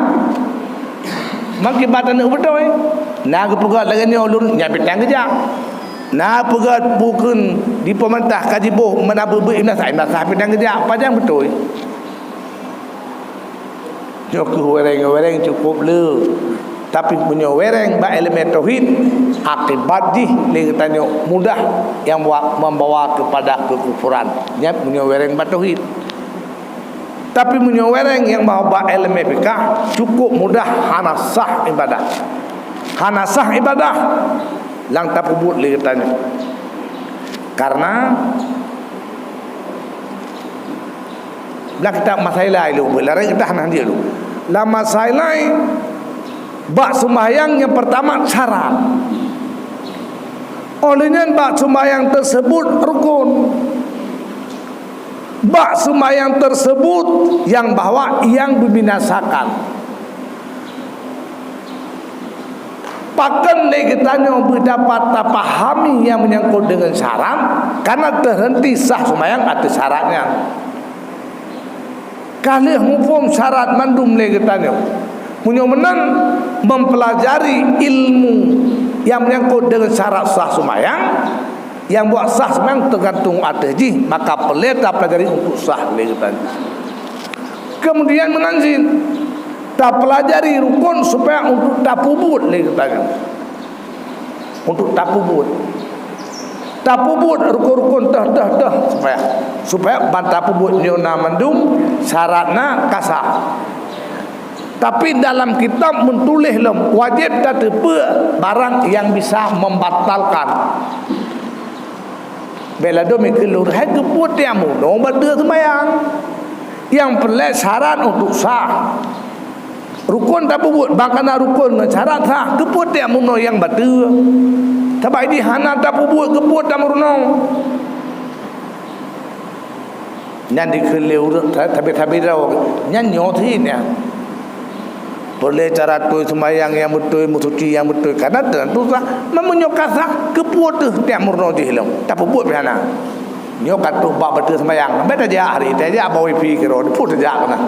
Makibat tanoh beutôi. Na geupeugah lagée nyoe ulôn nyan pih tan geujak. Na peugah bukon di pemerintah ka jiboh meunan beubeut imam sah, imam sah pih nyang geujak, pajan beutôi. Nyoe keuh wereng-wereng cukup le. Tapi meunyoe wereng bak ileumèe tauhid, akibat jih lé geutanyoe mudah nyang membawa kepada kekufuran. Nyan meunyoe wereng bak tauhid. Tapi meunyoe wereng nyang bahwa bak ileumèe fikah, cukup mudah hana sah ibadah. Hana sah ibadah nyang tapeubuet lé geutanyoe. Karena lam kitab masailai lôn, beularang kita hana dia lu. Lam masailai, bak sembahyang nyang pertama syarat. Oleh nyan bak sembahyang tersebut rukun. Bak sembahyang tersebut nyang bahwa nyang membinasakan. Pakon lé geutanyoe beudapat tapahami nyang menyangkut dengan syarat, karena terhenti sah sembahyang atas syarat nyan. Ka lheueh muphom syarat mandum lé geutanyoe. Meunyoe meunan mempelajari ilmu nyang menyangkut dengan syarat sah sembahyang, nyang buat sah sembahyang tergantung ateueh jih, maka peureulèe tapelajari untuk sah lé geutanyoe. Kemudian meunan cit, tapelajari rukun supaya untuk tapeubuet lé geutanyoe. Untuk tapeubuet. Tapeubuet rukun-rukun teuh, teuh, teuh supaya, supaya ban tapeubuet nyoe na mandum syarat na ka sah. Tapi dalam kitab meutuléh lom, wajéb tateupeue barang nyang bisa membatalkan. Bèk ladôm ikheun lôn hai keupeue tiang meunoe bateue seumayang. Nyang peureulèe syarat untuk sah. Rukun tapeubuet, ban kana rukun ngon syarat sah. Keupeue tiang meunoe nyang bateue? Sabab jih hana tapeubuet, keupeue tameurunoe? Nyan dikheun lé ureueng ta-, tabi-tabi droe. Nyan nyoe cit nyan. Peureulèe cara tui seumayang nyang beutôi, meusuci nyang beutôi. Kana teuh susah. Meunyoe ka sah, keupeue teuh tiang meurunoe jih lom? Tapeubuet pih hana. Nyoe ka troh bak bateue seumayang. Bèk tajak hari, tajak bak wifi keudroe, peue tajak keunan.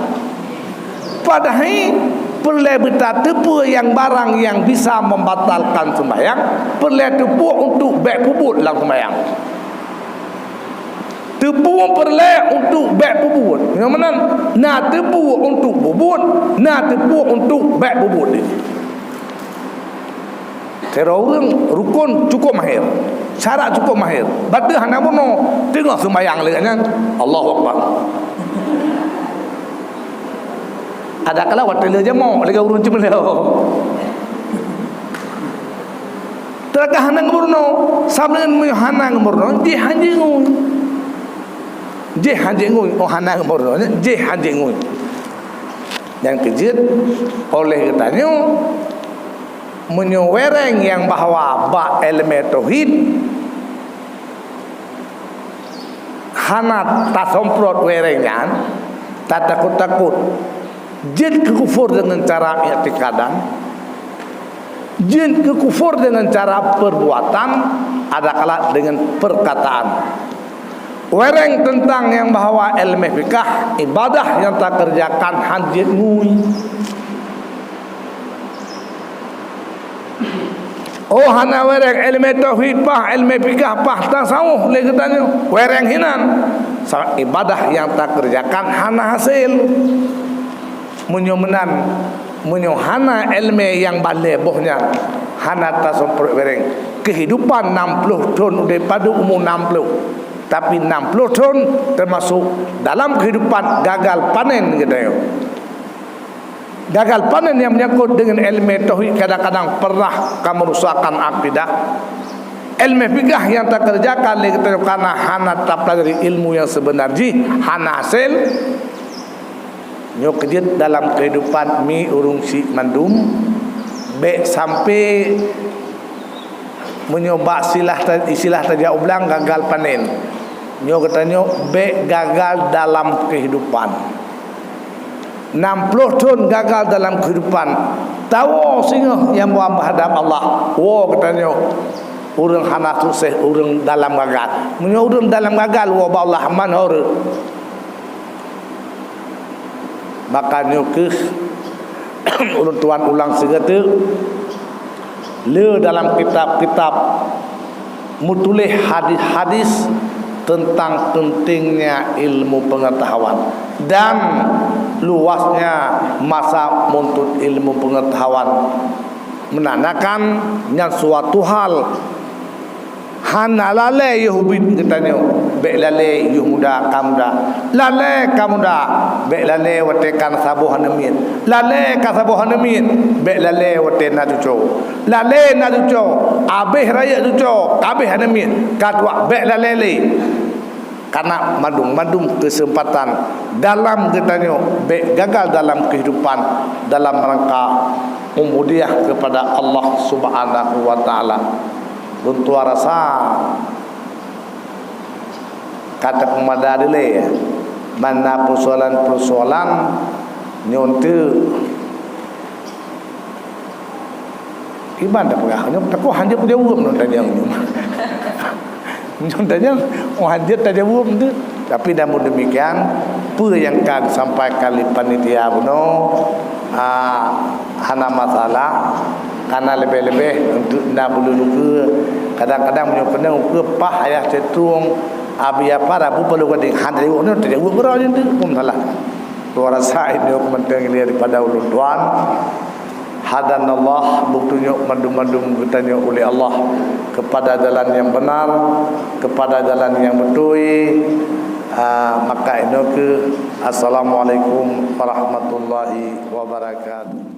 Padahai peureulèe beutateupeue nyang barang nyang bisa membatalkan seumayang, peureulèe teupeue untuk bèk peubuet lam seumayang. Teupeue peureulèe untuk bèk peubuet. Nyoe meunan, na teupeue untuk peubuet, na teupeue untuk bèk peubuet. Sidroe ureueng rukun cukup mahir, syarat cukup mahir. Bateue hana bunoe, teungoh seumayang lé nyan, Allahu Akbar. Ada kala watèe lheueh jamoe lagèe ureueng ceumeuleuh. Teuka hana geumeurunoe, saban meunyoe hana geumeurunoe, jih hanjeuet ngui. Jih hanjeuet ngui, oh hana geumeurunoe, jih hanjeuet ngui. Nyang keujeuet oleh geutanyoe, meunyoe wereng nyang bahwa bak ileumèe tauhid, hana tasomprot wereng nyan, tatakot-takot. Jeuet keu kufur deungon cara iktikadan, jeuet keu kufur deungon cara perbuatan, ada kala deungon perkataan. Wereng teuntang nyang bahwa ileumèe fikah, ibadah nyang takeureujakan han jeuet ngui. Oh, hana wereng ileumèe tauhid paih, ileumèe fikah paih, tasawuf lé geutanyoe. Wereng hinan. Sabab ibadah nyang takeureujakan hana hasé. Meunyoe meunan, meunyoe hana ileumèe nyang balèe boh nyan, hana tasomprot wereng. Keuhidupan nam ploh thon udép padub umu nam ploh. Tapi nam ploh thon teumasok dalam keuhidupan gagal panen geutanyoe. Gagal panen nyang menyangkut deungon ileumèe tauhid kadang-kadang pernah ka meurusakkan akidah. Ileumèe fikah nyang takeureujakan lé geutanyoe kana hana tapelajari ilmu nyang seubeuna jih, hana hasé. Nyoe keujeuet dalam keuhidupan mi ureueng syiek mandum, bèk sampai meunyoe bak silah ta-, istilah tajak u blang gagal panen. Nyoe geutanyoe bèk gagal dalam keuhidupan. Nam ploh thon gagal dalam keuhidupan. Tawoe singoh nyang meuhadab Allah. Woe geutanyoe ureueng hana sukses, ureueng dalam gagal. Meunyoe ureueng dalam gagal, woe bak Allah man ho rhot. Maka nyoe kheueh ulôn tuan ulang sigoe teuk, le dalam kitab-kitab meutuléh hadis-hadis teuntang peuntengnya ilmu peungeutahuan dan luwasnya masa meuntut ilmu peungeutahuan, meunandakan nyan suatu hal hana lalée yoh ubit geutanyoe. Bék lalée yoh muda ka muda. Lalée ka muda, bék lalée watée ka saboh aneuk miet. Lalée ka saboh aneuk miet, bék lalée watée na cucoe. Lalée na cucoe, abéh rayeuk cucoe, ka abéh aneuk miet, ka tuha, bék lalée lé. Karena mandum-mandum keuseumpatan dalam geutanyoe bék gagal dalam keuhidupan dalam rangka ubudiah keupada Allah Subhanahu wa Taala. Lôn tuan rasa ka tapeumada dilée, ban na peusoalan-peusoalan nyoe teuk. Kiban tapeugah, nyoe takot hanjeuet jaweueb nyoe tanyong nyoe. Nyoe tanyong, oh, hanjeuet tajaweueb tu. Tapi namun demikian, peue nyang ka disampaikan lé panitia bunoe, ah, hana masalah, karena leubeh-leubeh untuk na buleuen ukeue. Kadang-kadang meunyoe keunong ukeue pah ayah cetong, abi apa rabu perlu gading, han tajaweueb nyoe, tajaweueb beurah nyoe tu, pun salah. Lôn rasa nyoe keumantong ilée daripada ulôn tuan. Hadanallah, beutunyok mandum-mandum geutanyoe uleh Allah keupada jalan nyang beunar, keupada jalan nyang beutôi. Ah, maka inoe kheueh, Assalamualaikum warahmatullahi wabarakatuh.